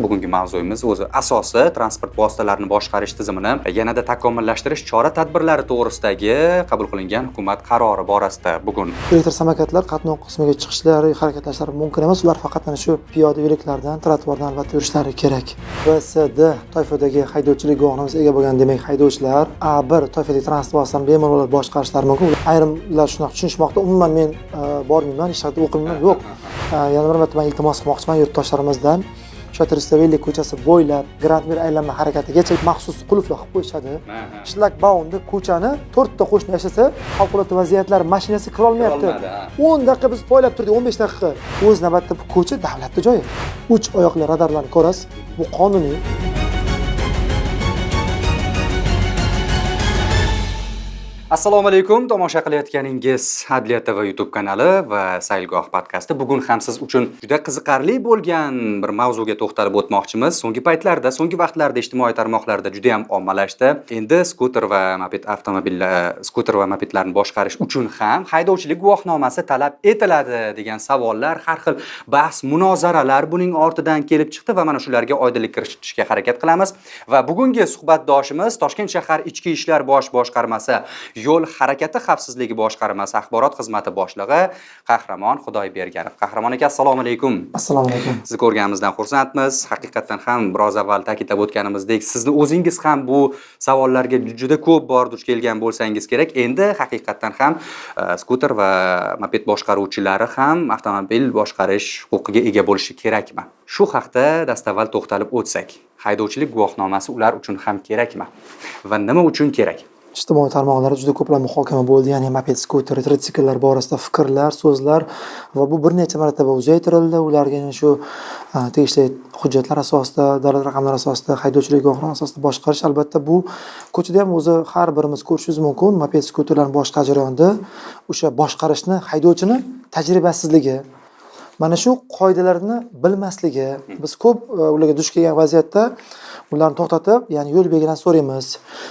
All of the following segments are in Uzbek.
Bugungi mavzuyimiz o'zi asosi transport vositalarini boshqarish tizimini yanada takomillashtirish chora-tadbirlari to'g'risidagi qabul qilingan hukumat qarori borasida bugun. Elektr samokatlar qatnov qismiga chiqishlari, harakatlanishlari mumkin emas. Ular faqat ana shu piyoda yo'laklardan, trotuardan albatta yurishlari kerak. BCD toifadagi haydovchilik guvohnomasiga ega bo'lgan, demak, haydovchilar A1 toifadagi transport vositasini bemalol boshqarishlari mumkin. Ayrimlar shunaqa tushunishmoqda, umuman men bormayman, hech qayerda o'qimayman. Yo'q. Yana bir marta men iltimos qilmoqchiman yurtdoshlarimizdan. Shota Rustaveli ko'chasi bo'ylab Grand Mir aylanma harakatigacha maxsus qulflar qilib qo'yishadi. Shlagbaumda ko'chani to'rtta qo'shni yashasa, favqulodda vaziyatlar mashinasi kira olmayapti. 10 daqiqa biz poylab turdik, 15 daqiqa. O'z navbatida bu ko'cha davlatning joyi. 3 oyoqli radarlarni ko'rasiz, bu qonuniy. Assalomu alaykum, tomosha qilayotganingiz Adliya TV YouTube kanali va Saylgoh podkasti. Bugun ham siz uchun juda qiziqarli bo'lgan bir mavzuga to'xtalib o'tmoqchimiz. So'nggi paytlarda, so'nggi vaqtlarda ijtimoiy tarmoqlarda juda ham ommalashdi. Endi skuter va moped avtomobillar, skuter va mopedlarni boshqarish uchun ham haydovchilik guvohnomasi talab etiladi degan savollar, har xil bahs, munozaralar buning ortidan kelib chiqdi va mana shularga oydinlik kiritishga harakat qilamiz. Va bugungi suhbatdoshimiz Toshkent shahar Ichki ishlar bosh boshqarmasi Yo'l harakati xavfsizligi boshqarmasi axborot xizmati boshlig'i Qahramon Xudoyberganov. Qahramon aka, assalomu alaykum. Assalomu alaykum. Sizni ko'rganimizdan xursandmiz. Haqiqatan ham biroz avval ta'kidlab o'tganimizdek, sizni o'zingiz ham bu savollarga juda ko'p bor duch kelgan bo'lsangiz kerak. Endi haqiqatan ham skuter va moped boshqaruvchilari ham avtomobil boshqarish huquqiga ega bo'lishi kerakmi? Shu haqda dastavval to'xtalib o'tsak. Haydovchilik guvohnomasi ular uchun ham kerakmi? Va nima uchun kerak? Ijtimoiy tarmoqlarda juda ko'plab muhokama bo'ldi, ya'ni moped, skuter, tritsikllar borasida fikrlar, so'zlar va bu bir necha marotaba uzaytirildi. Ularga yana shu tegishli hujjatlar asosida, davlat raqamlari asosida, haydovchilik guvohnomasi asosida boshqarish, albatta bu ko'chada ham o'zi har birimiz ko'rishimiz mumkin. Moped, skuterlarni boshqarish jarayonida o'sha boshqarishni haydovchini tajribasizligi, mana shu qoidalarni bilmasligi, biz ko'p ularga duch kelgan vaziyatda ularni to'xtatib, ya'ni yo'l belgilarini so'raymiz,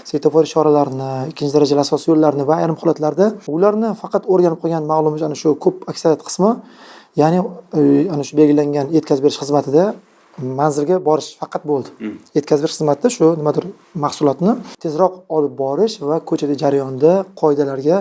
svetofor ishoralarini, ikkinchi darajali asosiy yo'llarni va ayrim holatlarda ularni faqat o'rganib qolgan ma'lum ana shu ko'p aksariyat qismi, ya'ni ana shu belgilangan yetkazib berish xizmatida manzilga borish faqat bo'ldi. Yetkazib berish xizmatida shu nimadir mahsulotni tezroq olib borish va ko'chada jarayonda qoidalarga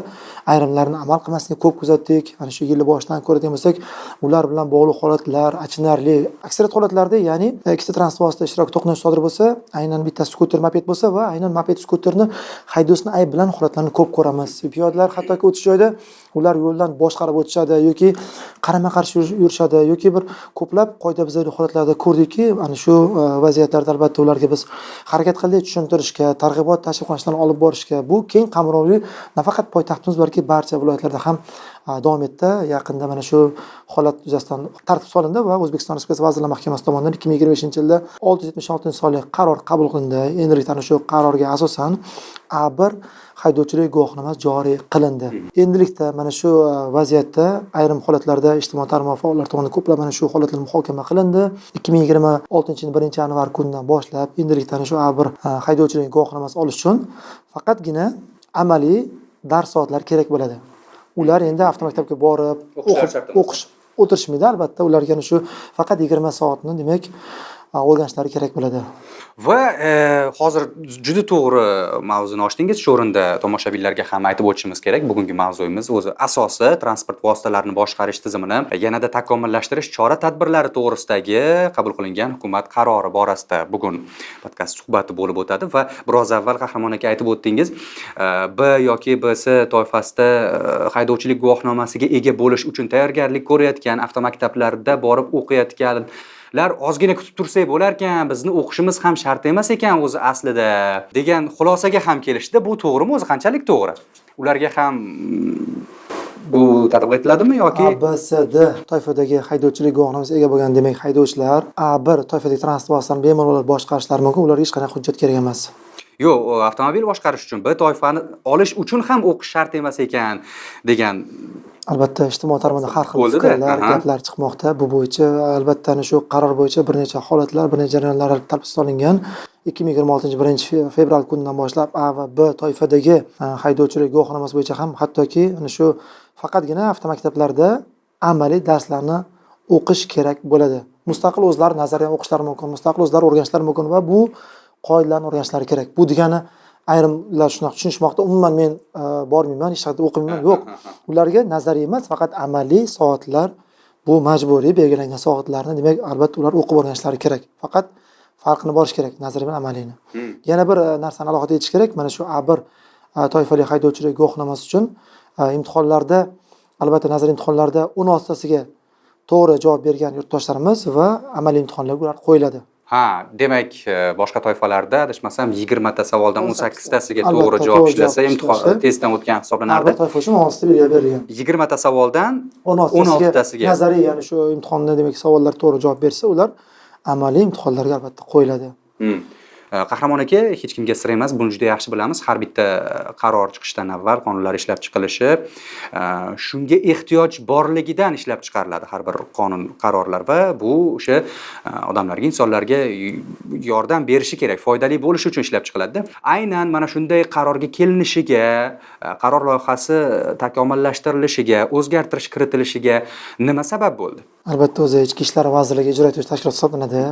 ayrimlarini amal qilmaslikni ko'p kuzatdik. Ana shu yil boshidan ko'radigan bo'lsak, ular bilan bog'liq holatlar achinarli. Aksariyat holatlarda, ya'ni ikkita transport vositasi ishtirokida to'qnashuv sodir bo'lsa, aynan bitta skuter, moped bo'lsa va aynan moped skuterni haydovchisini ayb bilan holatlarni ko'p ko'ramiz. Piyodalar hattoki o'tish joyida ular yo'ldan boshqarib o'tishadi yoki qarama-qarshi yurishadi yoki bir ko'plab qoidabuzarlik holatlarda ko'rdikki, ana shu vaziyatlarda albatta ularga biz harakat qildik tushuntirishga, targ'ibot tashviqotlarni olib borishga. Bu keng qamrovli nafaqat poytaxtimiz, balki barcha viloyatlarda ham davom etdi. Yaqinda mana shu holat yuzasidan tartib solindi va O'zbekiston Respublikasi Vazirlar Mahkamasi tomonidan 2025-yilda 676-sonli qaror qabul qilindi. Endilikda ana shu qarorga asosan A1 haydovchilik guvohnomasi joriy qilindi. Endilikda mana shu vaziyatda ayrim holatlarda ijtimoiy tarmoq faollari tomonidan ko'plab mana shu holatlar muhokama qilindi. 2026-yil 1-yanvar kunidan boshlab endilikda ana shu A1 haydovchilik guvohnomasi olish uchun faqatgina amaliy dars soatlari kerak bo'ladi. Ular endi avtomaktabga borib, o'qish o'tirishmaydi, albatta ularga ana shu faqat 20 soatni demak o'rganishlari kerak bo'ladi. Va hozir juda to'g'ri mavzuni ochdingiz. Shu o'rinda tomoshabinlarga ham aytib o'tishimiz kerak. Bugungi mavzuyimiz o'zi asosi transport vositalarini boshqarish tizimini yanada takomillashtirish chora-tadbirlari to'g'risidagi qabul qilingan hukumat qarori borasida bugun podkast suhbati bo'lib o'tadi. Va biroz avval Qahramon aka aytib o'tdingiz, B yoki BS toifasida haydovchilik guvohnomasiga ega bo'lish uchun tayyorgarlik ko'rayotgan, avtomaktablarda borib o'qiyotgan lar ozgina kutib tursak bo'larkan, bizni o'qishimiz ham shart emas ekan o'zi aslida degan xulosaga ham kelishdi. Bu to'g'rimi o'zi, qanchalik to'g'ri? Ularga ham bu tatbiq etiladimi yoki A, B, C, D toifadagi haydovchilik guvohnomasiga ega bo'lgan, demak, haydovchilar A1 toifadagi transport vositasini bemalol boshqarishlari mumkin. Ularga hech qanday hujjat kerak emas. Yo'q, avtomobil boshqarish uchun B toifani olish uchun ham o'qish shart emas ekan degan. Albatta ijtimoiy tarmoqda har xil Bo'ldi-da, fikrlar, gaplar chiqmoqda. Bu bo'yicha albatta ana shu qaror bo'yicha bir necha holatlar, bir necha jarayonlar tartibga solingan. 2026 1-fevral kunidan boshlab A va B toifadagi haydovchilik guvohnomasi bo'yicha ham hattoki ana shu faqatgina avtomaktablarda amaliy darslarni o'qish kerak bo'ladi. Mustaqil o'zlari nazariy o'qishlari mumkin, mustaqil o'zlari o'rganishlari mumkin va bu qoidalarni o'rganishlari kerak. Bu degani ayrimlar shunaqa tushunishmoqda, umuman men bormayman, hech qayerda o'qimayman. Yo'q. Ularga nazariy emas, faqat amaliy soatlar, bu majburiy belgilangan soatlarni, demak, albatta ular o'qib o'rganishlari kerak. Faqat farqini borish kerak nazariy bilan amaliyni. Yana bir narsani alohida aytish kerak, mana shu A1 toifali haydovchilik guvohnomasi uchun imtihonlarda, albatta nazariy imtihonlarda 16tasiga to'g'ri javob bergan yurtdoshlarimiz va amaliy imtihonlarga ular qo'yiladi. Ha, demak, boshqa toifalarda adashmasam 20 ta savoldan 18tasiga Albatta, to'g'ri javob to'g'ri ishlasa, javob imtihon ishlasa. testdan o'tgan hisoblanardi. A1 toifa uchun 16ta belgilab berilgan. 20 ta savoldan 16tasiga 16tasiga. Nazariy, ya'ni shu imtihonda demak savollar to'g'ri javob bersa, ular amaliy imtihonlarga albatta qo'yiladi. Qahramon aka, hech kimga sir emas, buni juda yaxshi bilamiz. Har bitta qaror chiqishdan avval qonunlar ishlab chiqilishi, shunga ehtiyoj borligidan ishlab chiqariladi har bir qonun, qarorlar va bu o'sha odamlarga, insonlarga yordam berishi kerak, foydali bo'lishi uchun ishlab chiqiladida. Aynan mana shunday qarorga kelinishiga, qaror loyihasi takomillashtirilishiga, o'zgartirish kiritilishiga nima sabab bo'ldi? Albatta, o'zi Ichki ishlar vazirligi ijro etuvchi tashkilot hisoblanadi.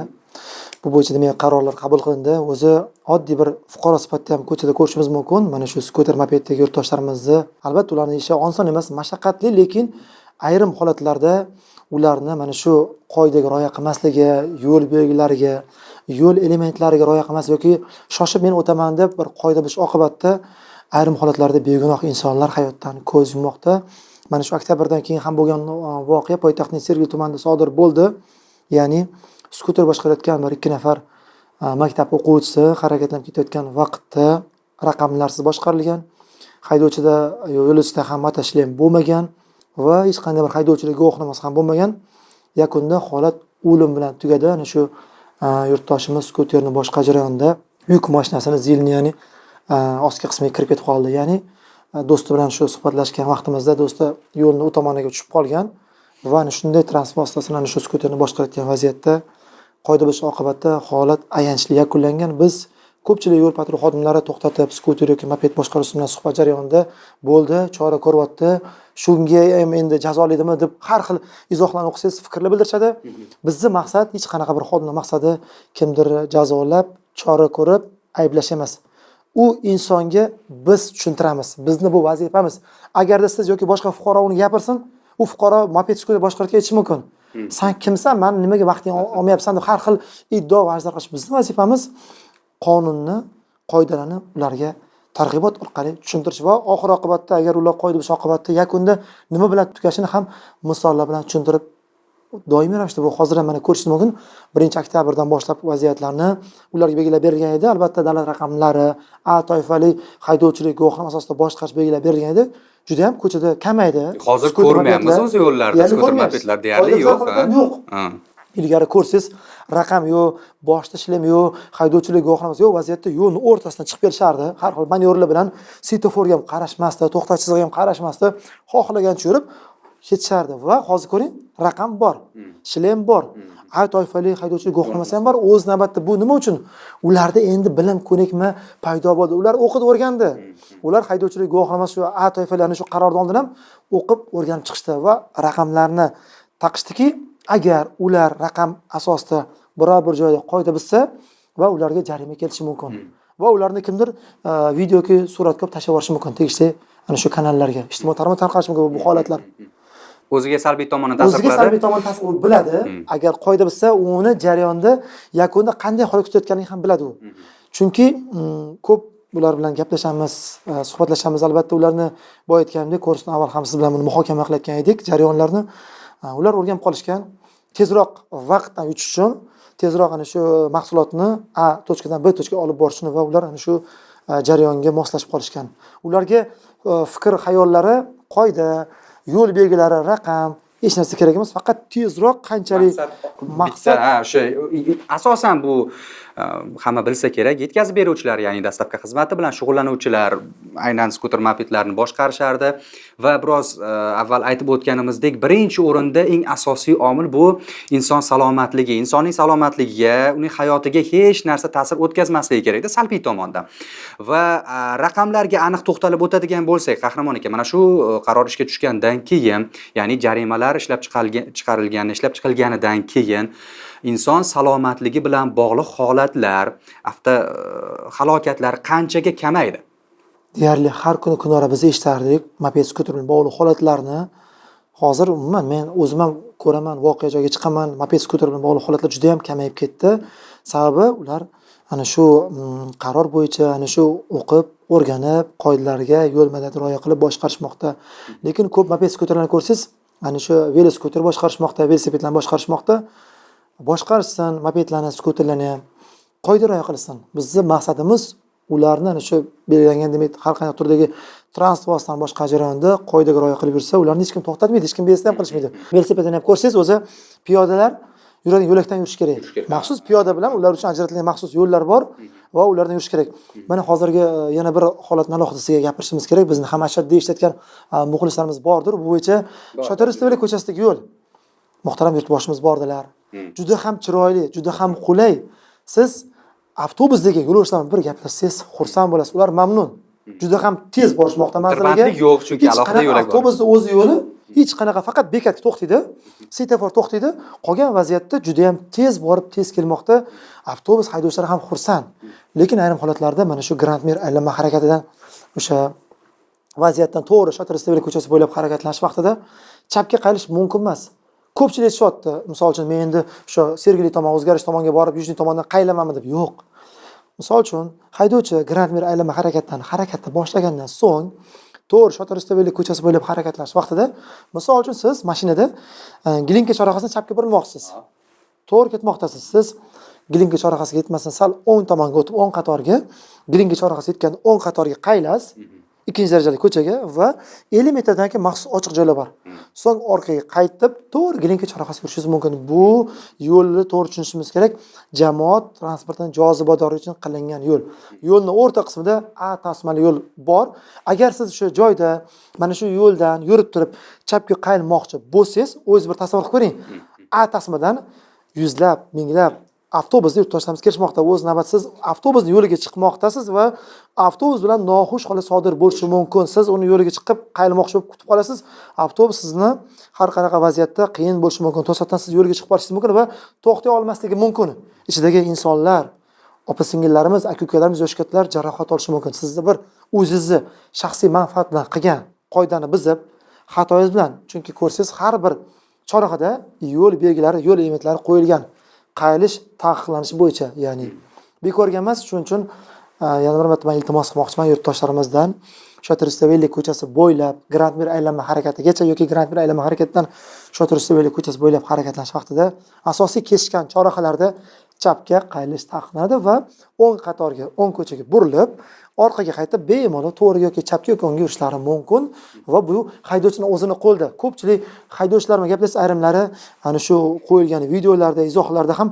Bu bo'yicha demak qarorlar qabul qilindi. O'zi oddiy bir fuqaro sifatida ham ko'chada ko'rishimiz mumkin. Mana shu skuter, mopeddagi yurtdoshlarimizni, albatta ularning ishi oson emas, mashaqqatli, lekin ayrim holatlarda ularni mana shu qoidaga rioya qilmasligi, yo'l belgilariga, yo'l elementlariga rioya qilmasligi yoki shoshib men o'taman deb bir qoida buzish oqibatida ayrim holatlarda begunoh insonlar hayotdan ko'z yummoqda. Mana shu oktyabrdan keyin ham bo'lgan voqea poytaxtning Sergeli tumanida sodir bo'ldi. Ya'ni skuter boshqarayotgan bir ikki nafar maktab o'quvchisi harakatlanib ketayotgan vaqtda raqamlarsiz boshqarilgan. Haydovchida, yo'lovchida ham motoshlem bo'lmagan va hech qanday bir haydovchilik guvohnomasi ham bo'lmagan. Yakunda holat o'lim bilan tugadi. Ana shu yurtdoshimiz skuterni boshqa jarayonda yuk mashinasini zilni, ya'ni ostki qismiga kirib ketib qoldi. Ya'ni do'sti bilan shu suhbatlashgan vaqtimizda do'sti yo'lni u tomoniga tushib qolgan va ana shunday transport vositasini, ana shu skuterni boshqarayotgan vaziyatda qoida buzish oqibatida holat ayanchli yakunlangan. Biz ko'pchilik yo'l patrul xodimlari to'xtatib, skuter yoki moped boshqaruvchisi bilan suhbat jarayonida bo'ldi, chora ko'ryapti, shunga ham endi jazolaydimi deb har xil izohlarni o'qisangiz fikrlar bildirishadi. Bizni maqsad, hech qanaqa bir xodimning maqsadi kimdir jazolab, chora ko'rib ayblash emas. U insonga biz tushuntiramiz. Bizni bu vazifamiz. Agarda siz yoki boshqa fuqaro uni gapirsin, u fuqaro moped skuter boshqaruvchiga aytishi mumkin. San kimsan, mani nimaga vaqtingni olmayapsan deb har xil iddao va arzlar qilish. Bizni vazifamiz qonunni, qoidalarni ularga targ'ibot orqali tushuntirish va oxir oqibatda agar ular qoida buzish oqibatida yakunda nima bilan tugashini ham misollar bilan tushuntirib doimiy ravishda bu hozir ham mana ko'rishingiz mumkin. 1 oktyabrdan boshlab vaziyatlarni ularga belgilab berilgan edi. Albatta davlat raqamlari, A toifali haydovchilik guvohnoma asosida boshqarish belgilab berilgan edi. Juda ham ko'chada kamaydi. Hozir Skuter, ko'rmayapmiz mopedlar. o'zi yo'llarda Deyarli skuter, ko'rmayapsiz. mopedlar deyarli yo'q. Qoidabuzar yo'q. Ilgari ko'rsangiz raqam yo'q, boshda shlem yo'q, haydovchilik guvohnomasi yo'q vaziyatda yo'lni o'rtasidan chiqib kelishardi. Har xil manyovrlar bilan svetoforga ham qarashmasdi, to'xtash chizig'iga ham qarashmasdi, xohlagancha yurib ketishardi va hozir ko'ring, raqam bor, shlem bor, A toifali haydovchilik guvohnomasi ham bor. O'z navbatda bu nima uchun? Ularda endi bilim, ko'nikma paydo bo'ldi. Ular o'qidi, o'rgandi. Ular haydovchilik guvohnomasi shu A toifali ana shu qarordan oldin ham o'qib o'rganib chiqishdi va raqamlarni taqishdiki, agar ular raqam asosida biror bir joyda qoida buzsa va ularga jarima kelishi mumkin. Va ularni kimdir video yoki suratga olib tashlab yuborishi mumkin tegishli ana shu kanallarga. Ijtimoiy tarmoq tarqalishi mumkin bu holatlar. O'ziga salbiy tomondan ta'sir O'ziga qiladi. Salbiy tomon ta'sir, u biladi. Agar qoida buzsa, uni jarayonda yakunda qanday holat kutayotganligini ham biladi u. Chunki ko'p ular bilan gaplashamiz, suhbatlashamiz. Albatta ularni boya aytganimdek, ko'rsatuvdan avval ham siz bilan buni muhokama qilayotgan edik jarayonlarni. Ular o'rganib qolishgan. Tezroq vaqtdan yutish uchun tezroq ana shu mahsulotni A точка dan B точка ga olib borishni va ular ana shu jarayonga moslashib qolishgan. Ularga fikr xayollari qoida, yo'l belgilari, raqam hech narsa kerak emas, faqat tezroq qanchalik maqsad Bitta, ha, o'sha asosan bu hamma bilsa kerak, yetkazib beruvchilar, ya'ni доставка xizmati bilan shug'ullanuvchilar aynan skuter, mopedlarni boshqarishardi va biroz avval aytib o'tganimizdek, birinchi o'rinda eng asosiy omil bu inson salomatligi. Insonning salomatligiga, uning hayotiga hech narsa ta'sir o'tkazmasligi kerakda salbiy tomondan. Va raqamlarga aniq to'xtalib o'tadigan bo'lsak, Qahramon aka, mana shu qaror ishga tushgandan keyin, ya'ni jarimalar loyihalar ishlab chiqarilgan, ishlab chiqilganidan keyin inson salomatligi bilan bog'liq holatlar, avto halokatlar qanchaga kamaydi? Deyarli har kuni kunora biz eshitardik moped, skuter bilan bog'liq holatlarni. Hozir umuman men o'zim ham ko'raman, voqea joyiga chiqaman, moped, skuter bilan bog'liq holatlar juda ham kamayib ketdi. Sababi ular ana shu qaror bo'yicha, ana shu o'qib, o'rganib, qoidalarga, yo'l madaniyatiga rioya qilib boshqarishmoqda. Lekin ko'p moped, skuterlarni ko'rsangiz, ana shu veloskuter boshqarishmoqda, velosipedlarni boshqarishmoqda. Boshqarishsin mopedlarni, skuterlarni ham, qoida rioya qilsin. Bizni maqsadimiz ularni ana shu belgilangan, demak, har qanday turdagi transport vositasini boshqarish jarayonida qoidaga rioya qilib yursa, ularni hech kim to'xtatmaydi, hech kim bezovta ham qilishmaydi. Velosipedni ham ko'rsangiz, o'zi piyodalar yuradigan yo'lakdan yurish kerak. Maxsus piyoda bilan ular uchun ajratilgan maxsus yo'llar bor va ulardan yurish kerak. Mana hozirgi yana bir holatni alohida sizga gapirishimiz kerak. Bizni ham ashaddiy eshitayotgan muxlislarimiz bordir. Bu bo'yicha Shota Rustaveli ko'chasidagi yo'l. Muhtaram yurtboshimiz bordilar. Juda ham chiroyli, juda ham qulay. Siz avtobusdagi yo'lovchilar bilan bir gaplashsangiz, xursand bo'lasiz. Ular mamnun. Juda ham tez borishmoqda manziliga. Tirbandlik yo'q, chunki Hech alohida qanaqa yo'lak bor. Avtobusni o'zi yo'li hech qanaqa, faqat bekatga to'xtaydi, svetofor to'xtaydi. Qolgan vaziyatda juda ham tez borib, tez kelmoqda. Avtobus haydovchilari ham xursand. Lekin ayrim holatlarda mana shu Grand Mir aylanma harakatidan, o'sha vaziyatdan to'g'ri Shota Rustaveli ko'chasi bo'ylab harakatlanish vaqtida chapga qayilish mumkin emas. Ko'pchilik aytishyapti, misol uchun, men endi o'sha Sergeli tomon, O'zgarish tomonga borib, Yujniy tomondan qaylamanmi deb. Yo'q. Misol uchun, haydovchi Grand Mir aylanma harakatdan harakatni boshlagandan so'ng to'g'ri Shota Rustaveli ko'chasi bo'ylab harakatlanish vaqtida, misol uchun, siz mashinada Glinka chorrahasidan chapga burilmoqchisiz. To'g'ri ketmoqdasiz. Siz Glinka chorrahasiga yetmasdan sal o'ng tomonga o'tib, o'ng qatorga, Glinka chorrahasiga yetganda o'ng qatorga qaylasiz, ikkinchi darajali ko'chaga va 50 metrdan keyin maxsus ochiq joylar bor. So'ng orqaga qaytib, to'g'ri Glinka chorrahasiga yurishingiz mumkin. Bu yo'lni to'g'ri tushunishimiz kerak. Jamoat transportining jozibadorligi uchun qilingan yo'l. Yo'lning o'rta qismida A tasmali yo'l bor. Agar siz shu joyda mana shu yo'ldan yurib turib chapga qayilmoqchi bo'lsangiz, o'zingiz bir tasavvur qilib ko'ring. A tasmadan yuzlab, minglab avtobusda yurtdoshlarimiz kelishmoqda. O'z navbatida siz avtobusning yo'liga chiqmoqdasiz va avtobus bilan noxush holat sodir bo'lishi mumkin. Siz uni yo'liga chiqib qayilmoqchi bo'lib kutib qolasiz. Avtobus sizni har qanaqa vaziyatda qiyin bo'lishi mumkin. To'satdan siz yo'lga chiqib qolishingiz mumkin va to'xtay olmasligi mumkin. Ichidagi insonlar, opa-singillarimiz, aka-ukalarimiz, yosh kattalar jarohat olishi mumkin. Sizni bir o'zingizni shaxsiy manfaat bilan qilgan qoidani buzib, xatoyingiz bilan, chunki ko'rsangiz har bir chorrahada yo'l belgilari, yo'l elementlari qo'yilgan. Qayilish taqiqlanishi bo'yicha, ya'ni bekorga emas. Shuning uchun yana bir marta men iltimos qilmoqchiman yurtdoshlarimizdan, Shota Rustaveli ko'chasi bo'ylab Grand Mir aylanma harakatigacha yoki Grand Mir aylanma harakatidan Shota Rustaveli ko'chasi bo'ylab harakatlanish vaqtida asosiy kesishgan chorrahalarda chapga qayilish taqiqlanadi va o'ng qatorga, o'ng ko'chaga burilib, orqaga qaytib bemalol to'g'ri yoki chapga yoki o'ngga yurishlari mumkin va bu haydovchini o'zini qo'lida. Ko'pchilik haydovchilar bilan gaplashsa, ayrimlari ana shu qo'yilgan videolarda, izohlarda ham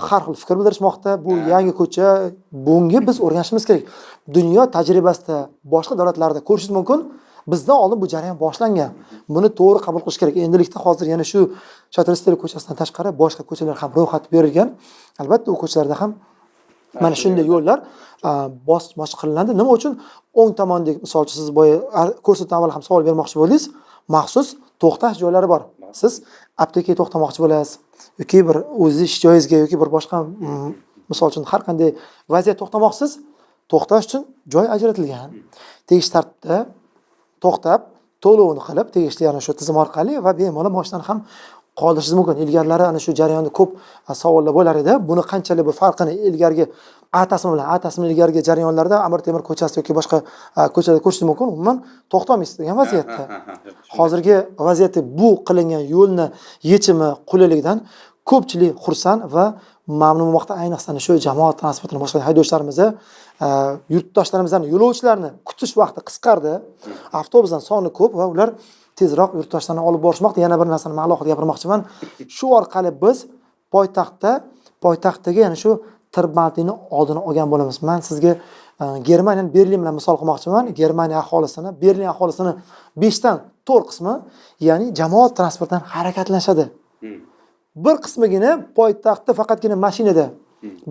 har xil fikr bildirishmoqda. Bu yangi ko'cha, bunga biz o'rganishimiz kerak. Dunyo tajribasida boshqa davlatlarda ko'rishingiz mumkin. Bizdan oldin bu jarayon boshlangan. Buni to'g'ri qabul qilish kerak. Endilikda hozir yana shu Shota Rustaveli ko'chasidan tashqari boshqa ko'chalar ham ro'yxat berilgan. Albatta u ko'chalarda ham mana shunday yo'llar bosqich qilinadi. Nima uchun o'ng tomondagi, misol uchun, siz boya ko'rsatuvdan avval ham savol bermoqchi bo'ldingiz, maxsus to'xtash joylari bor. Siz aptekaga to'xtamoqchi bo'lasiz yoki bir o'zingiz ish joyingizga yoki bir boshqa, misol uchun, har qanday vaziyat to'xtamoqchisiz, to'xtash uchun joy ajratilgan. Tegishli tartibda to'xtab, to'lovini qilib, tegishli ana shu tizim orqali va bemalol mashinani ham qoldirishingiz mumkin. Ilgarilari ana shu jarayonda ko'p savollar bo'lar edi. Buni qanchalik bu farqini ilgarigi A tasma bilan A tasma ilgarigi jarayonlarda Amir Temur ko'chasi yoki boshqa ko'chalarda ko'rishingiz mumkin. Umuman to'xtamaysiz degan vaziyatda. Hozirgi vaziyatda bu qilingan yo'lni yechimi qulayligidan ko'pchilik xursand va mamnun bo'lmoqda. Ayniqsa ana shu jamoat transportini boshqargan haydovchilarimizni, yurtdoshlarimizdan yo'lovchilarni kutish vaqti qisqardi. Avtobusdan soni ko'p va ular tezroq yurtdoshlarni olib borishmoqda. Yana bir narsani men alohida gapirmoqchiman. Shu orqali biz poytaxtdagi yana shu tirbandlikni oldini olgan bo'lamiz. Men sizga Germaniyani Berlin bilan misol qilmoqchiman. Germaniya aholisini, Berlin aholisini 5 dan 4 qismi, ya'ni jamoat transportidan harakatlanishadi. Bir qismigina poytaxtda faqatgina mashinada.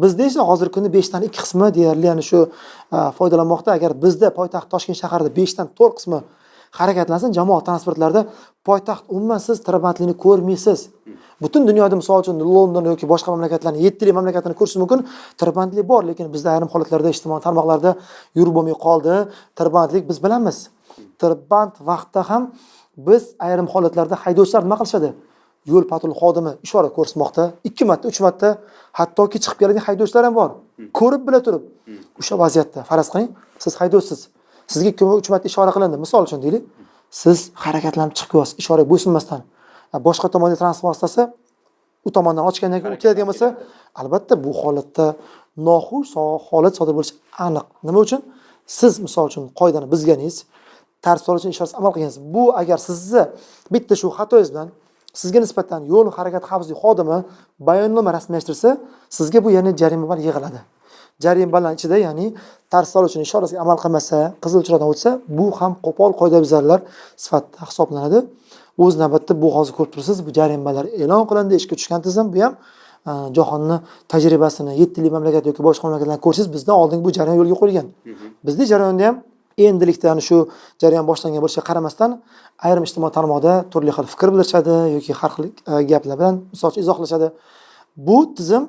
Bizda esa hozirgi kunda 5 dan 2 qismi deyarli ana shu foydalanmoqda. Agar bizda poytaxt Toshkent shahrida 5 dan 4 qismi Harakatlansin jamoat transportlarida, poytaxt umuman siz tirbandlikni ko'rmaysiz. Butun dunyoda, misol uchun, London yoki boshqa mamlakatlarni, 7 mamlakatini ko'rishingiz mumkin, tirbandlik bor, lekin bizda ayrim holatlarda ijtimoiy tarmoqlarda yurib bo'lmay qoldi. Tirbandlik, biz bilamiz. Tirband vaqtda ham biz ayrim holatlarda haydovchilar nima qilishadi? Yo'l patrul xodimi ishora ko'rsatmoqda, 2 marta, 3 marta, hattoki chiqib keladigan haydovchilar ham bor. Ko'rib bila turib, o'sha vaziyatda faraz qiling, siz haydovchisiz. Sizga 2-3 marta ishora qilindi, misol uchun deylik, siz harakatlanib chiqib kelyapsiz, ishoraga bo'ysunmasdan. Boshqa tomonda transport vositasi u tomondan ochgandan keyin keladigan bo'lsa, albatta bu holatda noxush holat sodir bo'lishi aniq. Nima uchun? Siz misol uchun qoidani buzganingiz, tartib soluvchi ishorasiga amal qilgansiz. Bu agar sizni bitta shu xatoyingiz bilan sizga nisbatan yo'l harakati xavfsizligi xodimi bayonnoma rasmiylashtirsa, sizga bu yana jarima ball yig'iladi. Jarima ballarning ichida, ya'ni tartib soluvchining ishorasiga amal qilmasa, qizil chiroqdan o'tsa, bu ham qo'pol qoidabuzarlar sifatida hisoblanadi. O'z navbatda bu hozir ko'rib turibsiz, bu jarimalar e'lon qilindi, ishga tushgan tizim, bu ham jahonni tajribasini, 7 mamlakat yoki boshqa mamlakatlarni ko'rsangiz, bizdan oldin bu jarayon yo'lga qo'yilgan. Bizda jarayonda ham endilikda ana shu jarayon boshlangan bo'lishiga qaramasdan, ayrim ijtimoiy tarmoqda turli xil fikr bildirishadi yoki har xil gaplar bilan, misol uchun, izohlashadi. Bu tizim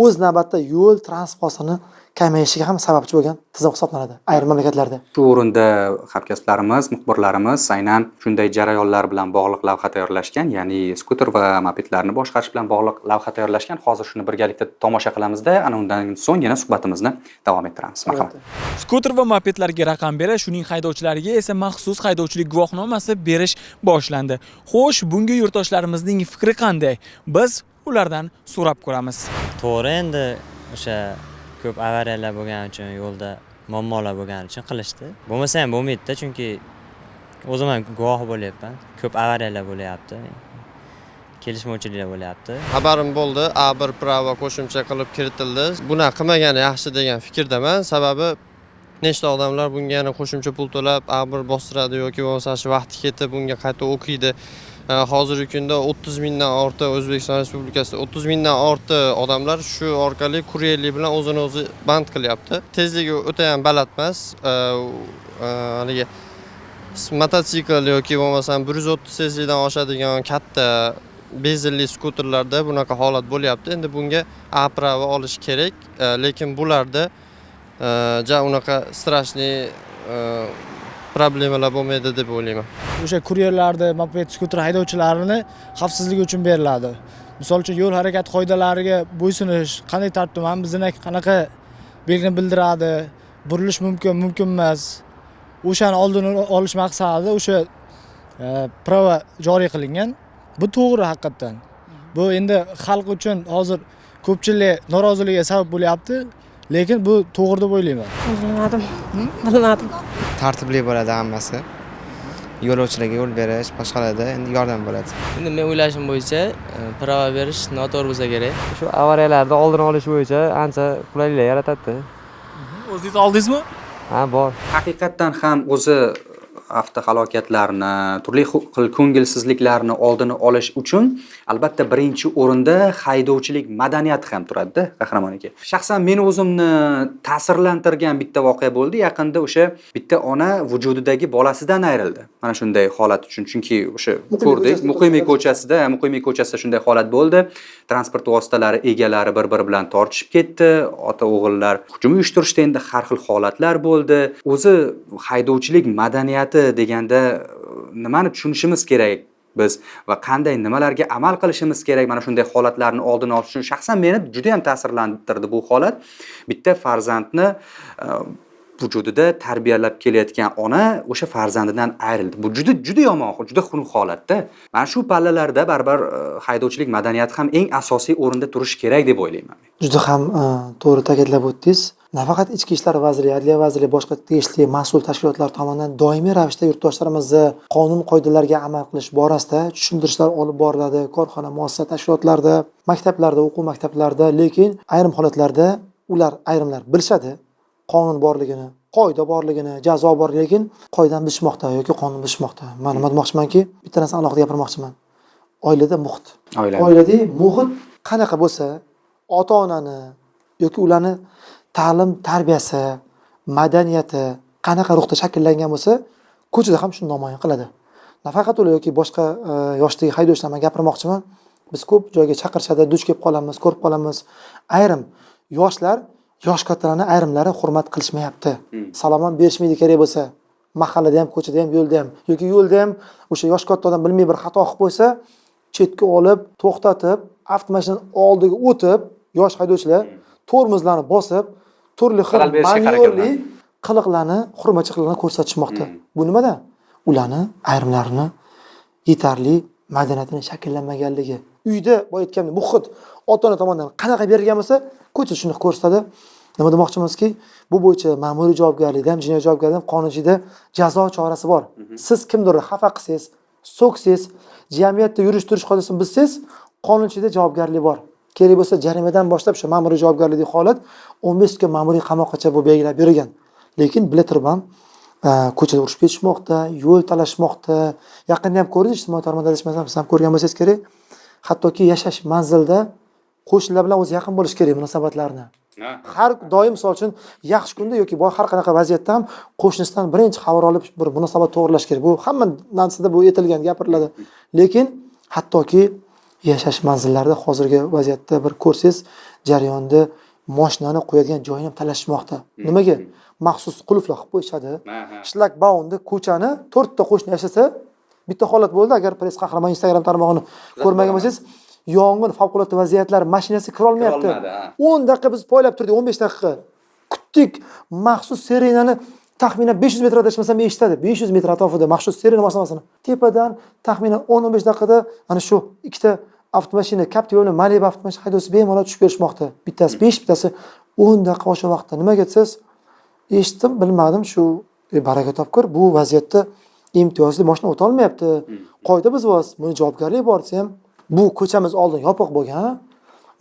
o'z navbatida yo'l transport hodisasini kamayishiga ham sababchi bo'lgan tizim hisoblanadi ayrim mamlakatlarda. Shu o'rinda hamkasblarimiz, muxbirlarimiz aynan shunday jarayonlar bilan bog'liq lavha tayyorlashgan, ya'ni skuter va mopedlarni boshqarish bilan bog'liq lavha tayyorlashgan. Hozir shuni birgalikda tomosha qilamizda, ana undan so'ng yana suhbatimizni davom ettiramiz. Marhamat. Skuter va mopedlarga raqam berish, uning haydovchilariga esa maxsus haydovchilik guvohnomasi berish boshlandi. Xo'sh, bunga yurtdoshlarimizning fikri qanday? Biz ulardan so'rab ko'ramiz. To'g'ri, endi o'sha ko'p avariyalar bo'lgani uchun, yo'lda muammolar bo'lgani uchun qilishdi. Bo'lmasa ham bo'lmaydi-da, chunki o'zim ham guvoh bo'lyapman. Ko'p avariyalar bo'lyapti. Kelishmovchiliklar bo'lyapti. Xabarim bo'ldi, A1 права qo'shimcha qilib kiritildi. Bunaqa qilmagani yaxshi degan fikrdaman. Sababi nechta odamlar bunga yana qo'shimcha pul to'lab A1 bostiradi yoki bo'lmasa shu vaqti ketib bunga qayta o'qiydi. Hozirgi kunda 30 mingdan ortiq, O'zbekiston Respublikasida 30 mingdan ortiq odamlar shu orqali kuryerlik bilan o'zini o'zi band qilyapti. Tezligi o'ta ham baland emas. Haligi mototsikl yoki bo'lmasam 130 tezlikdan oshadigan katta benzinli skuterlarda bunaqa holat bo'lyapti. Endi bunga A права olish kerak, lekin bularda ja unaqa страшный problemalar bo'lmaydi deb o'ylayman. O'sha kuryerlarni, moped, skuter haydovchilarini xavfsizligi uchun beriladi. Misol uchun, yo'l harakati qoidalariga bo'ysunish qanday tartibda, mana bu znak qanaqa belgini bildiradi, burilish mumkin, mumkin emas, o'shani oldini olish maqsadida o'sha права joriy qilingan. Bu to'g'ri haqiqatdan. Bu endi xalq uchun hozir ko'pchilik noroziligiga sabab bo'lyapti, lekin bu to'g'ri deb o'ylayman. Bilmadim, bilmadim. Tartibli bo'ladi hammasi, yo'lovchilarga yo'l berish, boshqalarda endi yordam bo'ladi. Endi men o'ylashim bo'yicha права berish noto'g'ri bo'lsa kerak. Shu avariyalarni oldini olish bo'yicha ancha qulayliklar yaratadi. O'zingiz oldingizmi? Ha, bor. Haqiqatdan ham o'zi avtohalokatlarni, turli xil ko'ngilsizliklarni oldini olish uchun albatta birinchi o'rinda haydovchilik madaniyati ham turadi-da, Qahramon aka. Shaxsan meni o'zimni ta'sirlantirgan bitta voqea bo'ldi. Yaqinda o'sha bitta ona vujudidagi bolasidan ayrildi. Mana shunday holat uchun, chunki o'sha Muqimiy ko'rdik, ko'chasida. Muqimiy ko'chasida shunday holat bo'ldi. Transport vositalari egalari bir-biri bilan tortishib ketdi. Ota o'g'illar hujum uyushtirishdi, endi har xil holatlar bo'ldi. O'zi haydovchilik madaniyati deganda nimani tushunishimiz kerak biz va qanday nimalarga amal qilishimiz kerak mana shunday holatlarni oldini olish uchun? Shaxsan meni juda ham ta'sirlantirdi bu holat. Bitta farzandni vujudida tarbiyalab kelayotgan ona o'sha farzandidan ayrildi. Bu juda juda yomon, juda xunuk holatda. Mana shu pallalarda baribir haydovchilik madaniyati ham eng asosiy o'rinda turishi kerak deb o'ylayman. Juda ham to'g'ri ta'kidlab o'tdingiz. Nafaqat Ichki ishlar vazirligi, Adliya vazirligi, boshqa tegishli mas'ul tashkilotlar tomonidan doimiy ravishda yurtdoshlarimizni qonun qoidalarga amal qilish borasida tushuntirishlar olib boriladi korxona, muassasa, tashkilotlarda, maktablarda, o'quv maktablarida, lekin ayrim holatlarda ular, ayrimlar bilishadi qonun borligini, qoida borligini, jazo bor, lekin qoidani buzishmoqda yoki qonunni buzishmoqda. Man nima demoqchimanki, bitta narsani alohida gapirmoqchiman. Oilada muhit. Oila. Oiladagi muhit qanaqa bo'lsa, ota onani yoki ularni ta'lim tarbiyasi, madaniyati qanaqa ruhda shakllangan bo'lsa, Ko'chada ham shuni namoyon qiladi. Nafaqat ular yoki boshqa yoshdagi haydovchilar, man gapirmoqchiman. Biz ko'p joyga chaqirishadi, duch kelib qolamiz, ko'rib qolamiz. Ayrim yoshlar, yosh kattalarni ayrimlari hurmat qilishmayapti. Salom ham berishmaydi kerak bo'lsa. Mahallada ham, ko'chada ham, yo'lda ham yoki yo'lda ham o'sha yosh katta odam bilmay bir xato qilib qo'ysa, chetga olib, to'xtatib, avtomashinani oldiga o'tib, yosh haydovchilar tormozlarni bosib, turli xil manyo'rli qiliqlarni, hurmatchi qiliqlarni ko'rsatishmoqda. Bu nimadan? Ularni ayrimlarini yetarli madaniyatini shakllanmaganligi. Uyda boya aytganimdek, muhit ota-ona tomonidan qanaqa berilgan bo'lsa, ko'cha shuni ko'rsatadi. Nima demoqchimizki, bu bo'yicha ma'muriy javobgarlikda ham, jinoiy javobgarlikda ham qonunchilikda jazo chorasi bor. Siz kimdir xafa qilsangiz, so'ksangiz, jamiyatda yurish turish qoidasini buzsangiz, qonunchilikda javobgarlik bor. Kerak bo'lsa jarimadan boshlab o'sha ma'muriy javobgarlikdagi holat 15 kun ma'muriy qamoqqacha bu belgilab berilgan. Lekin bila turib ham ko'chada urushib ketishmoqda, yo'l talashmoqda. Yaqinda ham ko'rdingiz, ijtimoiy tarmoqda adashmasam siz ham ko'rgan bo'lsangiz kerak. Hattoki yashash manzilda qo'shnilar bilan o'zi yaqin bo'lish kerak munosabatlarni. Har doim misol uchun yaxshi kunda yoki boy har qanaqa vaziyatda ham qo'shnisidan birinchi xabar olib bir munosabat to'g'rilash kerak. Bu hamma narsada bu aytilgan, gapiriladi. Lekin hattoki yashash manzillarida hozirgi vaziyatda bir ko'rsangiz jarayonda mashinani qo'yadigan joyini ham talashishmoqda. Nimaga? Maxsus qulflar qilib qo'yishadi. Shlagbaumda ko'chani 4 ta qo'shni yashasa, bitta holat bo'ldi. Agar Press Qahramon Instagram tarmog'ini ko'rmagan bo'lsangiz, yong'in favqulodda vaziyatlar mashinasi kira olmayapti. 10 daqiqa biz poylab turdik, 15 daqiqa kutdik. Maxsus sirenani taxminan 500 metr adashmasam eshitadi. 500 metr atrofida maxsus sirena moslamasini. Tepadan taxminan 10-15 daqiqada ana shu ikkita avtomashina, Captiva bilan Malibu avtomashina haydovchisi bemalol tushib berishmoqda. Bittasi 5, bittasi 10 daqiqa o'sha vaqtda. Nimaga desangiz, eshitdim, bilmadim, shu baraka topkur bu vaziyatda imtiyozli mashina o'ta olmayapti. Qoida buzyapsiz, buni javobgarlik bor desa ham, bu ko'chamiz oldin yopiq bo'lgan,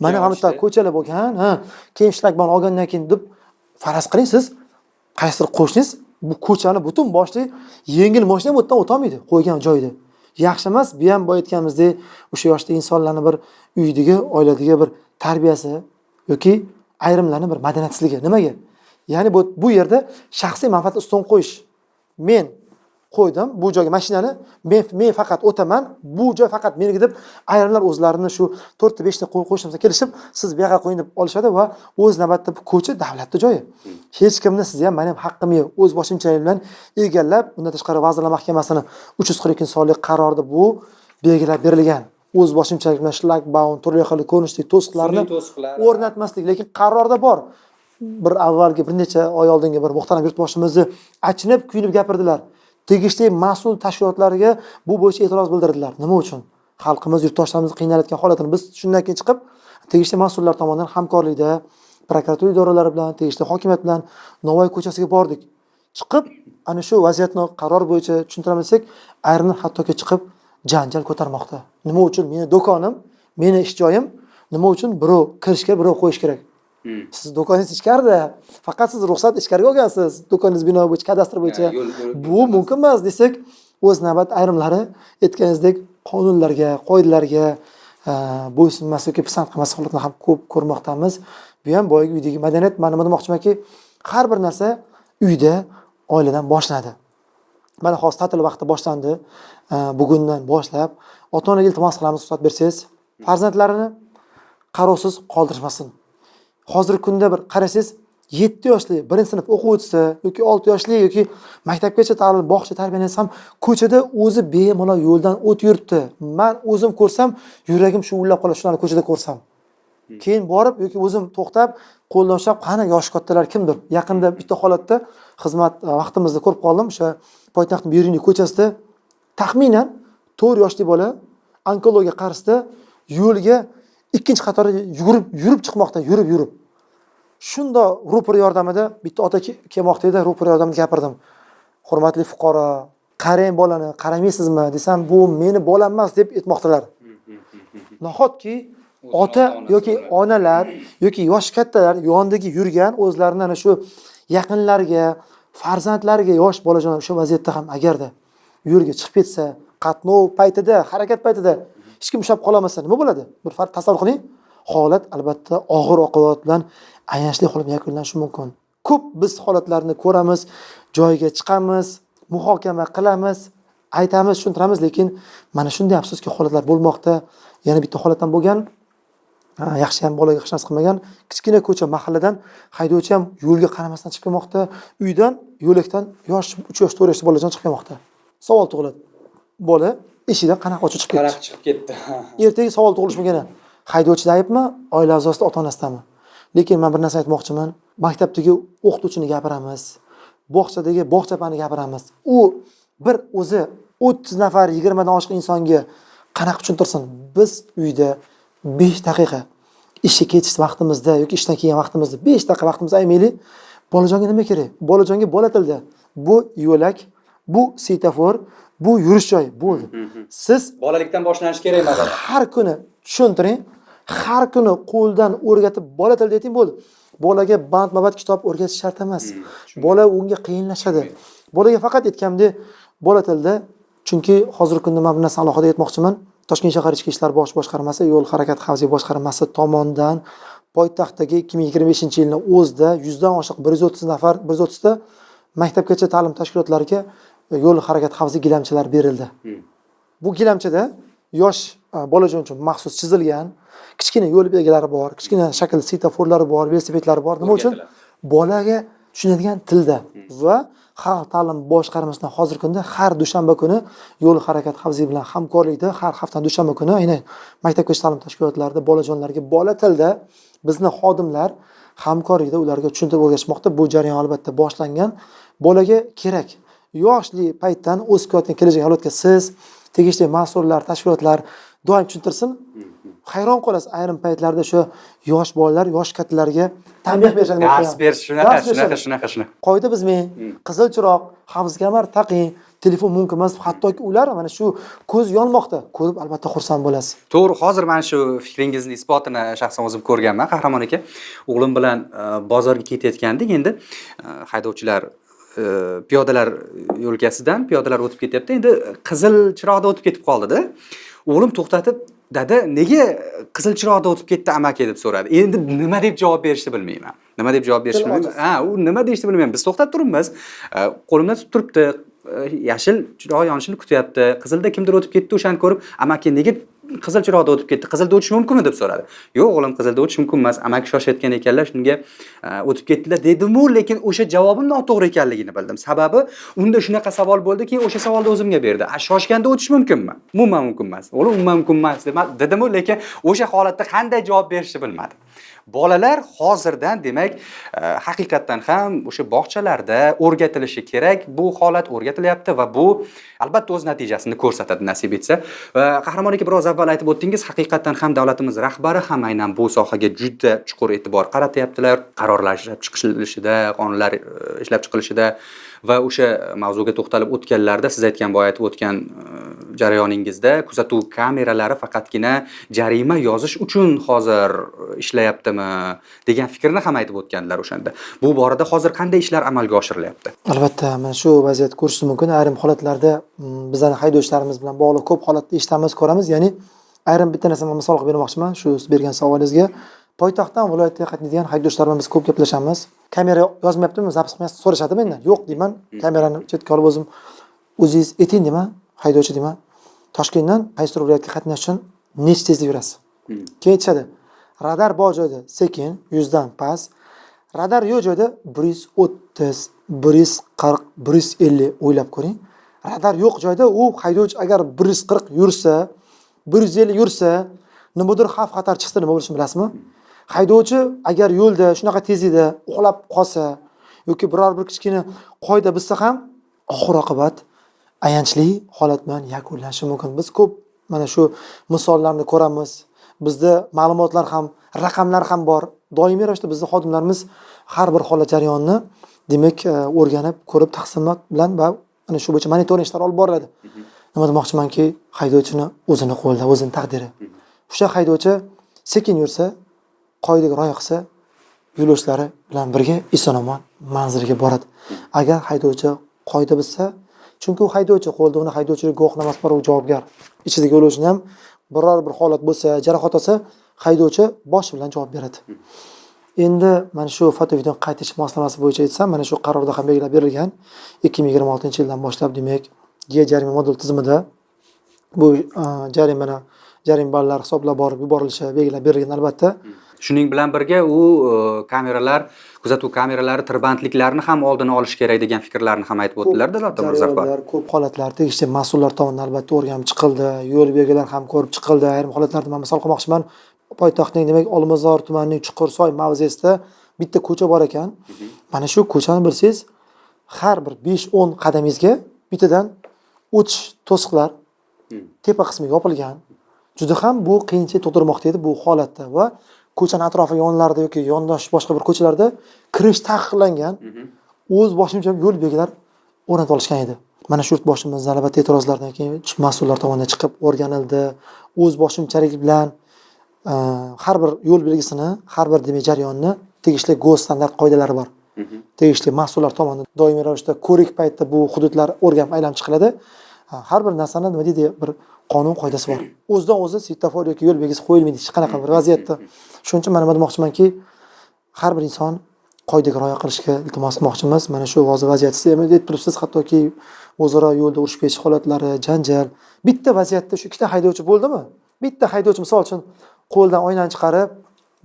mana bu yerda ko'chalar bo'lgan, ha, keyin shlagbaum olgandan keyin deb faraz qiling, siz qaysidir qo'shningiz bu ko'chani butun boshli yengil mashina bu yerdan o'ta olmaydi qo'ygan joyida. Yaxshi emas, bu ham boya aytganimizdek o'sha yoshda insonlarni bir uydagi, oiladagi bir tarbiyasi yoki ayrimlarning bir madaniyatsizligi. Nimaga? Ya'ni bu yerda shaxsiy manfaatni ustun qo'yish. Men qo'ydim bu joyga mashinani, men faqat o'taman, bu joy faqat meniki deb ayrimlar o'zlarini shu 4 ta 5 ta qo'shimsa kelishib, siz bu yoqqa qo'ying deb olishadi va o'z navbatda bu ko'cha davlatning joyi. Hech kimni sizni ham, meni ham haqqim yo'q. O'z boshimchalik bilan egallab, bundan tashqari Vazirlar Mahkamasining 342 sonli qarorida bu belgilab berilgan. O'z boshimchalik bilan shlagbaum, turli xil ko'rinishdagi to'siqlarni o'rnatmaslik, lekin qarorda bor. Bir avvalgi bir necha oy oldingi bir muhtaram yurtboshimizni achinib, kuyinib gapirdilar. Tegishli mas'ul tashkilotlarga bu bo'yicha e'tiroz bildirdilar. Nima uchun? Xalqimiz, yurtdoshlarimiz qiynalayotgan holatini biz shundan keyin chiqib, tegishli mas'ullar tomonidan hamkorlikda prokuratura idoralari bilan, tegishli hokimiyat bilan Navoiy ko'chasiga bordik. Chiqib, ana shu vaziyatni qaror bo'yicha tushuntiramiz desak, ayrimlar hattoki chiqib janjal ko'tarmoqda. Nima uchun meni do'konim, meni ish joyim, nima uchun birov kirish kerak, birov qo'yish kerak? Siz do'koningiz ichkarida, faqat siz ruxsat ichkariga olgansiz, do'koningiz bino bo'yicha, kadastr bo'yicha. Bu mumkin emas desak, o'z navbat ayrimlari aytganingizdek qonunlarga, qoidalarga bo'ysunmas yoki pisand qilmas holatni ham ko'p ko'rmoqdamiz. Bu ham boyagi uydagi madaniyat. Men nima demoqchimanki, har bir narsa uyda, oiladan boshlanadi. Mana hozir ta'til vaqti boshlandi. Bugundan boshlab ota-onaga iltimos qilamiz, ruxsat bersangiz, farzandlarini qarovsiz qoldirishmasin. Hozirgi kunda bir qarasangiz, 7 yoshli 1-sinf o'quvchisi yoki 6 yoshli yoki maktabgacha ta'lim, bog'cha tarbiyalansa ham ko'chada o'zi bemalol yo'ldan o'tib yuribdi. Men o'zim ko'rsam, yuragim shuvullab qoladi shularni ko'chada ko'rsam. Keyin borib yoki o'zim to'xtab, qo'ldan ushlab, qani yoshi kattalar kimdir? Yaqinda bitta holatda xizmat vaqtimizda ko'rib qoldim, o'sha poytaxtning Beruniy ko'chasida taxminan 4 yoshli bola onkologiya qarshisida yo'lga ikkinchi qatorda yurib chiqmoqda, yurib. Shunda rupor yordamida bitta ota kelmoqda edi, rupor yordamida gapirdim. Hurmatli fuqaro, qarang bolani, qaramaysizmi desam, bu meni bolam emas deb aytmoqdalar. Nahotki ota yoki onalar yoki yosh kattalar yonidagi yurgan o'zlarini ana shu yaqinlariga, farzandlariga, yosh bolajonlar o'sha vaziyatda ham agarda yo'lga chiqib ketsa, qatnov paytida, harakat paytida hech kim ushlab qololmasa nima bo'ladi? Bir farq tasavvur qiling. Holat albatta og'ir oqibat bilan ayanchli holat yakunlanishi mumkin. Ko'p biz holatlarni ko'ramiz, joyiga chiqamiz, Muhokama qilamiz, aytamiz, tushuntiramiz, lekin mana shunday afsuski holatlar bo'lmoqda. Yana bitta holatdan bo'lgan, yaxshi ham bolaga hech narsa qilmagan, kichkina ko'cha mahalladan haydovchi ham yo'lga qaramasdan chiqib kelmoqda, uydan yo'lakdan yosh 3 yosh 4 yoshli bolajon chiqib kelmoqda. Savol tug'iladi. Bola eshikdan qanaqa ochib chiqib ketdi? Qanaqa chiqib ketdi? Ertaga savol tug'ilishi mumkin. Haydovchida aybmi, oila a'zosida, ota-onasidami? Lekin men bir narsa aytmoqchiman. Maktabdagi o'qituvchini gapiramiz, bog'chadagi bog'chapani gapiramiz. U bir o'zi 30 nafar 20 dan oshiq insonga qanaqa tushuntirsin? Biz uyda 5 daqiqa ishga ketish vaqtimizda yoki ishdan kelgan vaqtimizda 5 daqiqa vaqtimizni aymaylik. Bolajonga nima kerak? Bolajonga bola tilda bu yo'lak, bu svetofor, bu yurish joyi bo'ldi. Siz bolalikdan boshlanishi kerak masalan. Har kuni tushuntiring, har kuni qo'ldan o'rgatib bola tilda ayting bo'ldi. Bolaga band-maband kitob o'rgatish shart emas. Bola unga qiyinlashadi. Bolaga faqat aytganimdek bola tilda, chunki hozirgi kunda men bu narsani alohida aytmoqchiman. Toshkent shahar ichki ishlar bosh boshqarmasi, yo'l harakati xavfsizligi boshqarmasi tomonidan poytaxtdagi 2025-yilning o'zida 100 dan oshiq 130 nafar, 130 ta maktabgacha ta'lim tashkilotlariga yo'l harakati xavfsizligi gilamchalari berildi. Bu gilamchada yosh bolajon uchun maxsus chizilgan kichkina yo'l belgilari bor, kichkina shakl svetoforlari bor, velosipedlari bor. Nima uchun? Bolaga tushunadigan tilda va xalq ta'lim boshqarmasidan hozirgi kunda har dushanba kuni yo'l harakati xavfsizligi bilan hamkorlikda har hafta dushanba kuni aynan maktabgacha ta'lim tashkilotlarida bolajonlarga bola tilda bizni xodimlar hamkorlikda ularga tushuntirib o'rgatishmoqda. Bu jarayon albatta boshlangan. Bolaga kerak. Yoshli paytdan o'sib kelayotgan kelajak avlodga siz, tegishli mas'ullar, tashkilotlar doim tushuntirsin. Hayron qolasiz ayrim paytlarda shu yosh bolalar yosh kattalarga tanbeh berishadi. Dars berish shunaqa, shunaqa. Qoida buzmang, qizil chiroq, xavfsiz kamar taqing, telefon mumkin emas. Hattoki ular mana shu ko'z yonmoqda, ko'rib albatta xursand bo'lasiz. To'g'ri, hozir mana shu fikringizni isbotini shaxsan o'zim ko'rganman, Qahramon aka. O'g'lim bilan bozorga ketayotgandik, endi haydovchilar piyodalar yo'lkasidan piyodalar o'tib ketyapti. Endi qizil chiroqda o'tib ketib qoldi-da. O'g'lim to'xtatib, dada nega qizil chiroqda o'tib ketdi amaki deb so'radi. Endi nima deb javob berishni bilmayman. Nima deb javob berishni bilmayman. Ha, u nima deyishni bilmayman. Biz to'xtab turibmiz. Qo'limda tutib turibdi. Yashil chiroq yonishini kutyapti. Qizilda kimdir o'tib ketdi, o'shani ko'rib, amaki nega qizil chiroqda o'tib ketdi? Qizilda o'tish mumkinmi deb so'radi. Yo'q, o'g'lim, qizilda o'tish mumkin emas. Amaki shoshayotgan ekanlar, shunga o'tib ketdilar dedim-u, lekin o'sha javobim noto'g'ri ekanligini bildim. Sababi unda shunaqa savol bo'ldiki, o'sha savolni o'zimga berdi. A shoshganda o'tish mumkinmi? Umuman mumkin emas. O'g'lim, umuman mumkin emas dedim-u, lekin o'sha holatda qanday javob berishni bilmadim. Bolalar hozirdan demak, haqiqatdan ham o'sha bog'chalarda o'rgatilishi kerak. Bu holat o'rgatilyapti va bu albatta o'z natijasini ko'rsatadi nasib etsa. Va Qahramon aka, biroz avval aytib o'tdingiz, haqiqatdan ham davlatimiz rahbari ham aynan bu sohaga juda chuqur e'tibor qaratyaptilar. Qarorlar ishlab chiqilishida, qonunlar ishlab chiqilishida va o'sha mavzuga to'xtalib o'tganlarda siz aytgan, boya aytib o'tgan jarayoningizda kuzatuv kameralari faqatgina jarima yozish uchun hozir ishlayaptimi degan fikrni ham aytib o'tgandilar o'shanda. Bu borada hozir qanday ishlar amalga oshirilyapti? Albatta, mana shu vaziyat ko'rish mumkin. Ayrim holatlarda bizning haydovchilarimiz bilan bog'liq ko'p holatda eshitamiz, ko'ramiz. Ya'ni ayrim bitta narsani misol qilib bermoqchiman shu siz bergan savolingizga. Poytaxtdan viloyatga qatnaydigan haydovchilar bilan biz ko'p gaplashamiz. Kamera yozmayaptimi, zapis qilmayapsiz so'rashadi mendan. Yo'q deyman, kamerani chetga olib o'zim, o'zingiz ayting deyman, haydovchi deyman. Toshkentdan qaysidir viloyatga qatnash uchun necha tezda yurasiz? Keyin aytishadi, radar bor joyda sekin, 100 dan past, radar yo'q joyda 130, 140, 150 o'ylab ko'ring. Radar yo'q joyda u haydovchi agar 140 yursa, 150 yursa, nimadir xavf xatar chiqsa nima bo'lishini bilasizmi? Haydovchi agar yo'lda shunaqa tezlikda uxlab qolsa yoki biror bir kichkina qoida buzsa ham oxir oqibat ayanchli holat bilan yakunlanishi mumkin. Biz ko'p mana shu misollarni ko'ramiz. Bizda ma'lumotlar ham, raqamlar ham bor. Doimiy ravishda bizning xodimlarimiz har bir holat jarayonini demak o'rganib, ko'rib, taqsimot bilan va ana shu bo'yicha monitoring ishlari olib boriladi. Nima demoqchimanki, haydovchini o'zini qo'lida, o'zini taqdiri. O'sha haydovchi sekin yursa, qoidaga rioya qilsa, yo'lovchilari bilan birga eson-omon manzilga boradi. Agar haydovchi qoida buzsa, chunki u haydovchi qo'lida uni haydovchilik guvohnomasi bor, u javobgar. Ichidagi yo'lovchini ham biror bir holat bo'lsa, jarohat olsa, haydovchi boshi bilan javob beradi. Endi mana shu foto video qayd etish moslamasi bo'yicha aytsam, mana shu qarorda ham belgilab berilgan. 2026-yildan boshlab, demak, E-jarima modul tizimida bu jarima ballar hisoblab borib yuborilishi belgilab berilgan albatta. Shuning bilan birga u kameralar, kuzatuv kameralari tirbandliklarni ham oldini olish kerak degan fikrlarni ham aytib o'tdilar Davlat Mirzafar. Ko'p holatlar tegishli mas'ullar tomonidan albatta o'rganib chiqildi, yo'l belgilar ham ko'rib chiqildi. Ayrim holatlarda men misol qilmoqchiman, poytaxtning, demak, Olmazor tumanining Chuqursoy mavzesida bitta ko'cha bor ekan. Mana shu ko'chani bilsangiz, har bir 5-10 qadamingizga bittadan o'tish to'siqlar, tepa qismi yopilgan. Juda ham bu qiyinchilik tug'dirmoqda edi bu holatda va ko'chaning atrofi yonlarida yoki yondosh boshqa bir ko'chalarda kirish taqiqlangan. O'z boshimcha yo'l belgilar o'rnatib olishgan edi. Mana shu yurtboshimizning albatta e'tirozlardan keyin mas'ullar tomonidan chiqib o'rganildi. O'z boshimchalik bilan har bir yo'l belgisini, har bir demak jarayonni tegishli GOS standart qoidalari bor. Tegishli mas'ullar tomonidan doimiy ravishda ko'rik paytda bu hududlar o'rganib aylanib chiqiladi. Har bir narsani nima deydi, bir qonun qoidasi bor. O'zidan o'zi svetofor yoki yo'l belgisi qo'yilmaydi hech qanaqa bir vaziyatda. Shuning uchun mana demoqchimanki, har bir inson qoidaga rioya qilishga iltimos qilmoqchimiz. Mana shu hozir vaziyat siz ham aytib turibsiz, hattoki o'zaro yo'lda urushib ketish holatlari, janjal. Bitta vaziyatda shu ikkita haydovchi bo'ldimi? Bitta haydovchi misol uchun qo'ldan oynani chiqarib,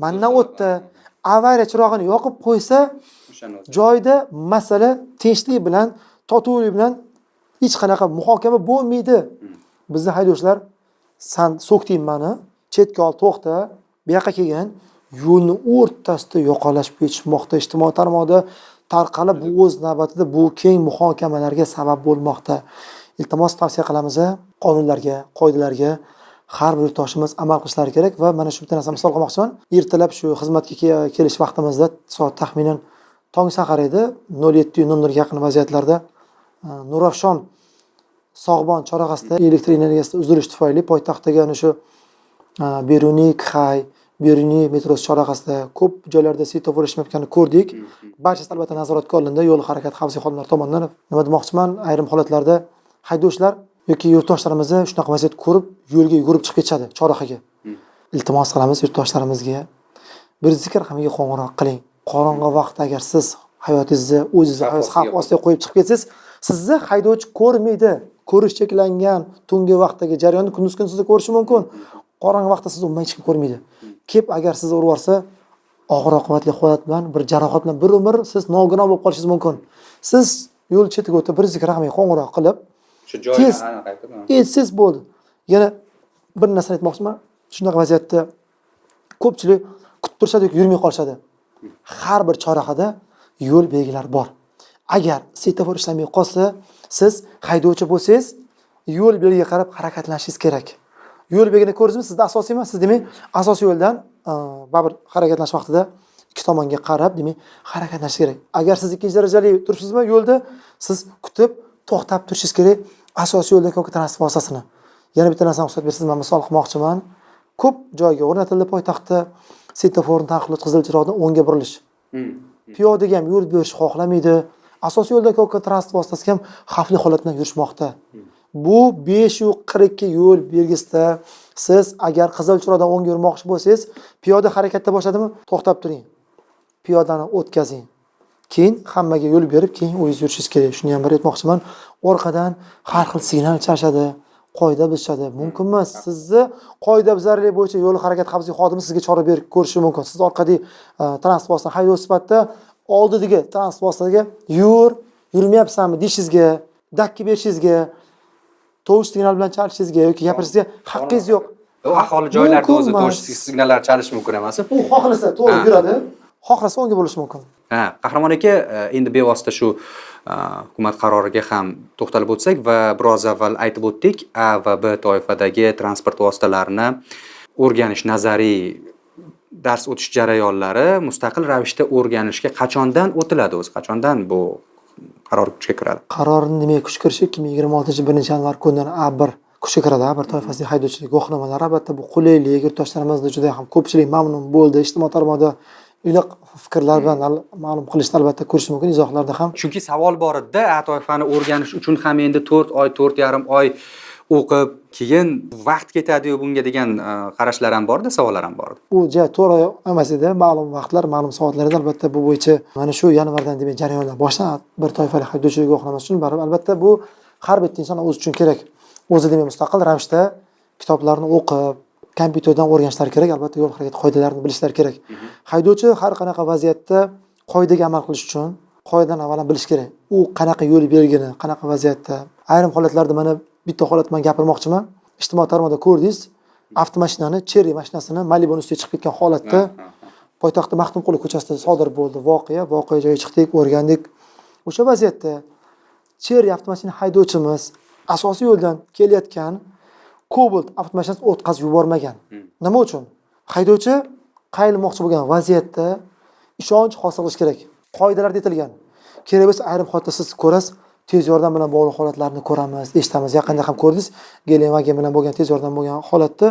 mandan o'tdi, avariya chirog'ini yoqib qo'ysa, joyda masala tinchlik bilan, totuvlik bilan hech qanaqa muhokama bo'lmaydi. Bizni haydovchilar san so'kding mani, chetga ol, to'xta, bu yoqqa kelgan, yo'lni o'rtasida yoqalashib ketishmoqda, ijtimoiy tarmoqda tarqalib, bu o'z navbatida bu keng muhokamalarga sabab bo'lmoqda. Iltimos tavsiya qilamiz, qonunlarga, qoidalarga har bir yurtdoshimiz amal qilishlari kerak va mana shu bitta narsani misol qilmoqchiman. Ertalab shu xizmatga kelish vaqtimizda soat taxminan tong sahar edi, 07:00 ga yaqin vaziyatlarda Nurafshon Sog'bon chorrahasida elektr energiyasi uzilish tufayli poytaxtdagi ana shu Beruniy Kxay, Beruniy metrosi chorrahasida ko'p joylarda svetofor ishlamayotganini ko'rdik. Barchasi albatta nazoratga olindi yo'l harakati xavfsizligi xodimlari tomonidan. Nima demoqchiman, ayrim holatlarda haydovchilar yoki yurtdoshlarimizni shunaqa vaziyat ko'rib yo'lga yugurib chiqib ketishadi chorrahaga. Iltimos qilamiz yurtdoshlarimizga, bir zikr raqamiga qo'ng'iroq qiling. Qorong'i vaqtda agar siz hayotingizni o'zingizni xavf ostiga qo'yib chiqib ketsangiz, sizni haydovchi ko'rmaydi. Ko'rish cheklangan tungi vaqtdagi jarayonni kunduz kuni sizni ko'rishi mumkin. Qorong'i vaqtda sizni umuman hech kim ko'rmaydi. Kelib agar sizni urib yuborsa, og'ir oqibatli holat bilan, bir jarohat bilan bir umr siz nogiron bo'lib qolishingiz mumkin. Siz yo'l chetiga o'tib bir zikr raqamiga qo'ng'iroq qilib, shu joyni aniq aytib, etsangiz bo'ldi. Yana bir narsani aytmoqchiman. Shunaqa vaziyatda ko'pchilik kutib turishadi yoki yurmay qolishadi. Har bir chorrahada yo'l belgilari bor. Agar svetofor ishlamay qolsa, siz haydovchi bo'lsangiz, yo'l belgiga qarab harakatlanishingiz kerak. Yo'l belgini ko'rdingizmi, sizda asosiy emas, siz demak asosiy yo'ldan baribir harakatlanish vaqtida ikki tomonga qarab, demak harakatlanish kerak. Agar siz ikkinchi darajali turibsizmi yo'lda, siz kutib to'xtab turishingiz kerak asosiy yo'ldagi yoki transport vositasini. Yana bitta narsani ruxsat bersangiz, men misol qilmoqchiman. Ko'p joyga o'rnatildi poytaxtda svetoforni taqiqlovchi qizil chiroqdan o'ngga burilish. Piyodaga ham yo'l berish xohlamaydi. Asosiy yo'ldagi yoki transport vositasiga ham xavfli holat bilan yurishmoqda. Bu 542 yo'l belgisida siz agar qizil chiroqdan o'ngga yurmoqchi bo'lsangiz, piyoda harakatda boshladimi, to'xtab turing. Piyodani o'tkazing. Keyin hammaga yo'l berib, keyin o'zingiz yurishingiz kerak. Shuni ham bir aytmoqchiman. Orqadan har xil signal chalishadi, qoida buzishadi. Mumkin emas. Sizni qoidabuzarlik bo'yicha yo'l harakati xavfsizligi xodimi sizga chora berib ko'rishi mumkin. Siz orqadagi transport vositasini haydovchi sifatida oldidagi transport vositasiga yur, yurmayapsanmi deyishingizga, dakki berishingizga, tovush signal bilan chalishingizga yoki gapirishingizga haqqingiz yo'q. U aholi joylarda o'zi tovush signallar chalish mumkin emas. U xohlasa to'g'ri yuradi, xohlasa o'ngga bo'lishi mumkin. Ha, Qahramon aka, endi bevosita shu hukumat qaroriga ham to'xtalib o'tsak va biroz avval aytib o'tdik, A va B toifadagi transport vositalarini o'rganish nazariy dars o'tish jarayonlari mustaqil ravishda o'rganishga qachondan o'tiladi o'zi? Qachondan bu qaror kuchga kiradi? Qarorning demak kuchga kirishi 2026-yil 1-yanvar kunidan A1 kuchga kiradi. A1 toifasidagi haydovchilik guvohnomalari albatta bu qulaylik, yurtdoshlarimizda juda ham ko'pchilik mamnun bo'ldi. Ijtimoiy tarmoqda iliq fikrlar bilan ma'lum qilishni albatta ko'rish mumkin izohlarda ham. Chunki savol bor edi-da, A toifani o'rganish uchun ham endi 4 oy, 4,5 oy o'qib, keyin vaqt ketadi-yu bunga degan qarashlar ham borda, savollar ham bor. U ja to'g'ri emas edi. Ma'lum vaqtlar, ma'lum soatlarda albatta bu bo'yicha mana shu yanvardan demak jarayonlar boshlanadi. Bir toifali haydovchilik guvohnomasi uchun baribir albatta bu har bitta inson o'zi uchun kerak. O'zi demak mustaqil ravishda kitoblarni o'qib, kompyuterdan o'rganishlari kerak, albatta yo'l harakati qoidalarini bilishlari kerak. Haydovchi har qanaqa vaziyatda qoidaga amal qilish uchun qoidani avvalan bilish kerak. U qanaqa yo'l belgini, qanaqa vaziyatda. Ayrim holatlarda mana bitta holat men gapirmoqchiman. Ijtimoiy tarmoqda ko'rdingiz, avtomashinani, Chery mashinasini Malibuning ustiga chiqib ketgan holatda poytaxtda Maxtumquli ko'chasida sodir bo'ldi voqea. Voqea joyiga chiqdik, o'rgandik. O'sha vaziyatda Chery avtomashina haydovchimiz asosiy yo'ldan kelayotgan Cobalt avtomashinasini o'tkazib yubormagan. Nima uchun? Haydovchi qayrilmoqchi bo'lgan vaziyatda ishonch hosil qilish kerak. Qoidalarda aytilgan. Kerak bo'lsa ayrim holatda siz ko'rasiz, tez yordam bilan bog'liq holatlarni ko'ramiz, eshitamiz. Yaqinda ham ko'rdingiz, Gelenwagen bilan bo'lgan tez yordam bo'lgan holatda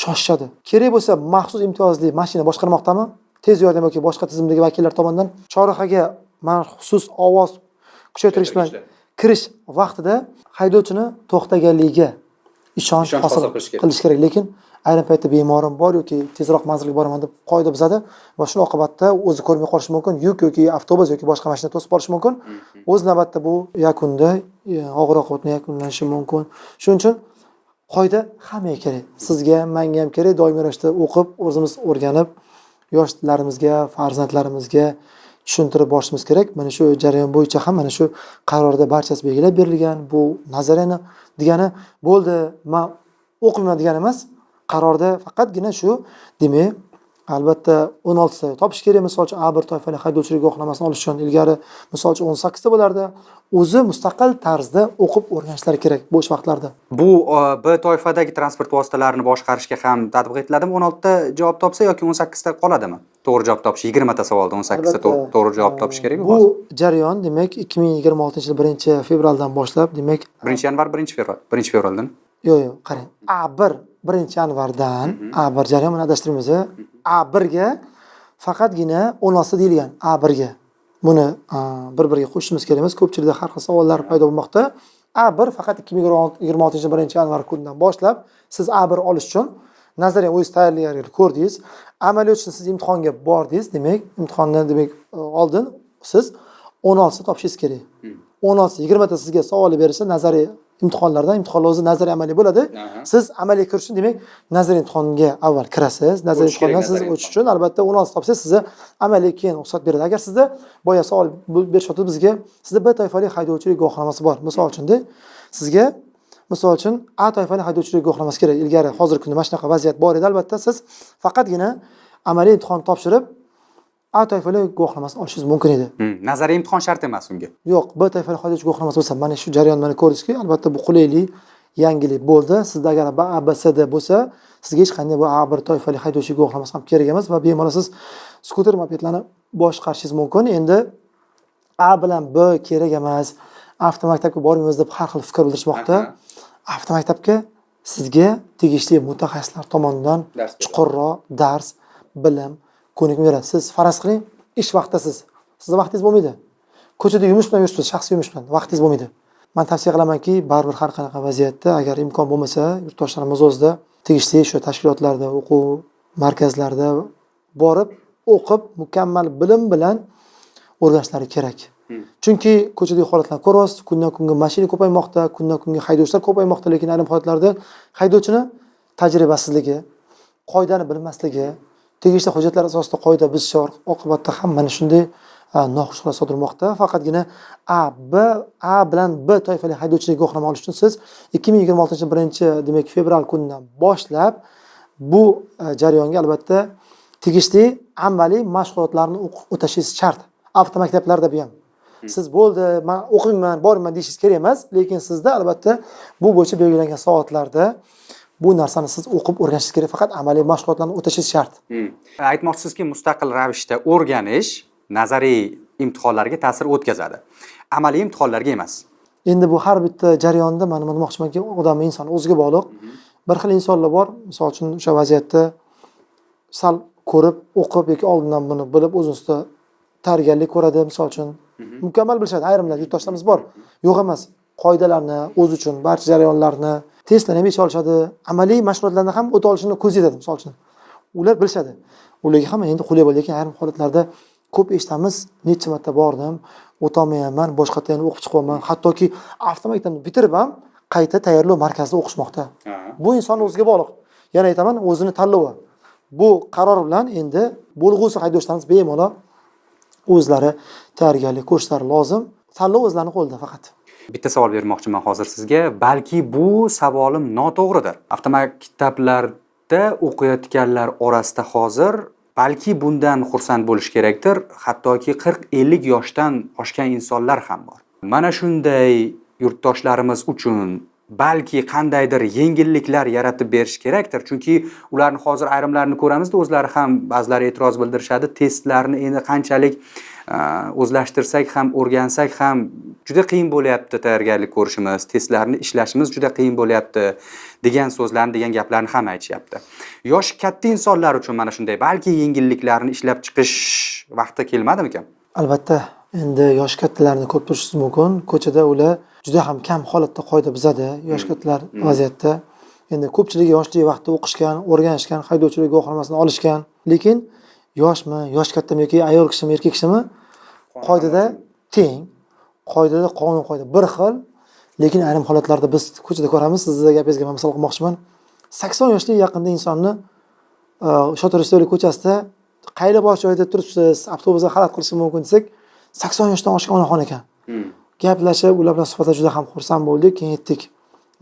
shoshishadi. Kerak bo'lsa maxsus imtiyozli mashina boshqarmoqdami? Tez yordam yoki boshqa tizimdagi vakillar tomonidan chorrahaga maxsus ovoz kuchaytirish bilan kirish vaqtida haydovchini to'xtaganligiga ishonch hosil qilish kerak. Lekin ayrim paytda bemorim bor yoki tezroq manzilga boraman deb qoida buzadi va shuni oqibatida o'zi ko'rmay qolishi mumkin, yuk yoki avtobus yoki boshqa mashina to'sib qolishi mumkin. O'z navbatda bu yakunda og'ir oqibat bilan yakunlanishi mumkin. Shuning uchun qoida hammaga kerak. Sizga ham, menga ham kerak. Doimiy ravishda o'qib, o'zimiz o'rganib, yoshlarimizga, farzandlarimizga tushuntirib borishimiz kerak. Mana shu jarayon bo'yicha ham mana shu qarorda barchasi belgilab berilgan. Bu nazariyani degani bo'ldi, men o'qiyman degani emas. Qarorda faqatgina shu demak, albatta 16 ta topish kerak. Misol uchun A1 toifali haydovchilik guvohnomasini olish uchun ilgari misol uchun 18 ta bo'lardi. O'zi mustaqil tarzda o'qib o'rganishlari kerak bo'sh vaqtlarda. Bu B toifadagi transport vositalarini boshqarishga ham tatbiq etiladimi? 16 ta javob topsa yoki 18 ta qoladimi? To'g'ri javob topish 20 ta savolda 18 ta to'g'ri javob topish kerak. Bu jarayon demak 2026-yil 1-fevraldan boshlab, demak 1 yanvar, 1 fevral, 1 fevraldan. Yo'q, yo'q, qarang. A1 1 yanvardan A1 jarayon bilan adashtirmaymiz. A1 ga faqatgina 16 deyilgan A1 ga. Buni bir-biriga qo'shishimiz kerak emas. Ko'pchilikda har xil savollar paydo bo'lmoqda. A1 faqat 2026-yil 1 yanvar kunidan boshlab siz A1 olish uchun nazariy o'zingiz tayyorgarlik ko'rdingiz. Amaliyot uchun siz imtihonga bordingiz, demak, imtihondan demak oldin siz 16 ta topishingiz kerak. 16 20 ta sizga savol berilsa nazariy imtihonlardan, imtihonlar o'zi nazariy amaliy bo'ladi. Siz amaliy kirish uchun demak nazariy imtihonga avval kirasiz. Nazariy imtihondan siz o'tish uchun albatta 16 topsangiz sizga amaliy keyin ruxsat beradi. Agar sizda boya savol berishyapti bizga, sizda B toifali haydovchilik guvohnomasi bor. Misol uchun-da, sizga misol uchun A toifali haydovchilik guvohnomasi kerak. Ilgari hozirgi kunda mana shunaqa vaziyat bor edi. Albatta siz faqatgina amaliy imtihon topshirib A toifali guvohnomasini olishingiz mumkin edi. Nazariy imtihon shart emas unga. Yo'q, B toifali haydovchi guvohnomasi bo'lsa, mana shu jarayon mana ko'rdingizki, albatta bu qulaylik, yangilik bo'ldi. Sizda agar A, B, C, D bo'lsa, sizga hech qanday bu A1 toifali haydovchi guvohnomasi ham kerak emas va bemalol siz skuter, mopedlarni boshqarishingiz mumkin. Endi A bilan B kerak emas, avtomaktabga bormaymiz deb har xil fikr bildirishmoqda. Avtomaktabga sizga tegishli mutaxassislar tomonidan chuqurroq dars, bilim, ko'nikma beradi. Siz faraz qiling, ish vaqtidasiz. Sizning vaqtingiz bo'lmaydi. Ko'chada yumush bilan yuribsiz, shaxsiy yumush bilan vaqtingiz bo'lmaydi. Men tavsiya qilamanki, baribir har qanaqa vaziyatda agar imkon bo'lmasa, yurtdoshlarimiz o'zida tegishli shu tashkilotlarda, o'quv markazlarida borib, o'qib, mukammal bilim bilan o'rganishlari kerak. Chunki ko'chadagi holatlarni ko'ryapsiz, kundan kunga mashina ko'paymoqda, kundan kunga haydovchilar ko'paymoqda, lekin ayrim holatlarda haydovchini tajribasizligi, qoidani bilmasligi, tegishli hujjatlar asosida qoida buzishi oqibatida ham mana shunday noxush holat sodir bo'lmoqda. Faqatgina A bilan B toifali haydovchilik guvohnoma olish uchun siz 2026-yil 1 demak fevral kunidan boshlab bu jarayonga albatta tegishli amaliy mashg'ulotlarni o'tashingiz shart. Avtomaktablarda bu ham. Siz bo'ldi, men o'qiyman, borman deyishingiz kerak emas, lekin sizda albatta bu bo'yicha belgilangan soatlarda bu narsani siz o'qib o'rganishingiz kerak, faqat amaliy mashg'ulotlarni o'tashingiz shart. Aytmoqchisizki, mustaqil ravishda o'rganish nazariy imtihonlarga ta'sir o'tkazadi, amaliy imtihonlarga emas. Endi bu har bitta jarayonda men nima demoqchimanki, odam inson o'ziga bog'liq. Bir xil insonlar bor, misol uchun o'sha vaziyatda sal ko'rib, o'qib yoki oldindan buni bilib o'z ustida tayyorgarlik ko'radi, misol uchun. Mukammal bilishadi, ayrimlar yurtdoshlarimiz bor. Yo'q emas. Qoidalarni o'zi uchun barcha jarayonlarni, testlarni ham yesha olishadi, amaliy mashg'ulotlarni ham o'ta olishini ko'z yetadi misol uchun. Ular bilishadi. Ularga ham endi qulay bo'ladi, lekin ayrim holatlarda ko'p eshitamiz, necha marta bordim, o'tolmayapman, boshqa yana o'qib chiqyapman. Hattoki avtomaktabni bitirib ham qayta tayyorlov markazida o'qishmoqda. Bu inson o'ziga bog'liq. Yana aytaman, o'zini tanlovi. Bu qaror bilan endi bo'lg'usi haydovchilarimiz bemalol o'zlari tayyorgarlik ko'rishlari lozim. Tanlov o'zlarining qo'lida faqat. Bitta savol bermoqchiman hozir sizga. Balki bu savolim noto'g'ridir. Avtomaktablarda o'qiyotganlar orasida hozir balki bundan xursand bo'lish kerakdir, hattoki 40-50 yoshdan oshgan insonlar ham bor. Mana shunday yurtdoshlarimiz uchun balki qandaydir yengilliklar yaratib berish kerakdir. Chunki ularni hozir ayrimlarini ko'ramizda, o'zlari ham ba'zilari e'tiroz bildirishadi. Testlarni endi qanchalik o'zlashtirsak ham, o'rgansak ham juda qiyin bo'lyapti tayyorgarlik ko'rishimiz, testlarni ishlashimiz juda qiyin bo'lyapti degan so'zlarni, degan gaplarni ham aytishyapti. Yoshi katta insonlar uchun mana shunday balki yengilliklarni ishlab chiqish vaqti kelmadimikan? Albatta, endi yoshi kattalarni ko'rib turishingiz mumkin. Ko'chada ular juda ham kam holatda qoida buzadi, yoshi kattalar vaziyatda. Endi ko'pchiligi yoshlik vaqtida o'qishgan, o'rganishgan, haydovchilik guvohnomasini olishgan. Lekin yoshmi, yosh kattami yoki ayol kishimi, erkak kishimi qoidada teng, qoidada qonun qoida bir xil, lekin ayrim holatlarda biz ko'chada ko'ramiz, sizni gapingizga men misol qilmoqchiman. 80 yoshli yaqinda insonni Shota Rustaveli ko'chasida qayla bosh joyida turibsiz, avtobusga xalaqit qilishi mumkin desak, 80 yoshdan oshgan onaxon ekan. Gaplashib, ular bilan suhbatda juda ham xursand bo'ldik, keyin aytdik: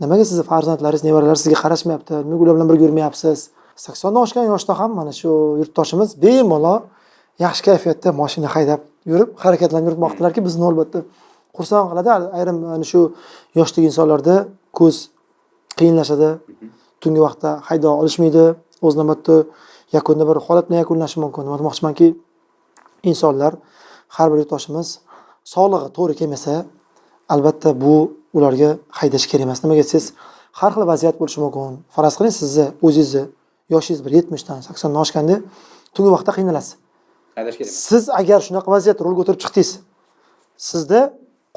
"Nimaga sizni farzandlaringiz, nevaralaringiz sizga qarashmayapti? Nimaga ular bilan birga yurmayapsiz?" 80 dan oshgan yoshda ham mana shu yurtdoshimiz bemalol yaxshi kayfiyatda mashina haydab yurib, harakatlanib yurmoqdalarki, bizni albatta xursand qiladi. Ayrim mana shu yoshdagi insonlarda ko'z qiyinlashadi, tungi vaqtda hayda olishmaydi, o'z navbatda yakunda bir holat bilan yakunlashi mumkin. Nima demoqchimanki, insonlar, har bir yurtdoshimiz sog'lig'i to'g'ri kelmasa, albatta bu ularga haydash kerak emas. Nimaga desangiz, har xil vaziyat bo'lishi mumkin. Faraz qiling, sizni o'zingizni yoshingiz bir 70 dan 80 dan oshganda tungi vaqtda qiynalasiz. Haydash kerak emas. Siz agar shunaqa vaziyatda rulga o'tirib chiqdingiz, sizda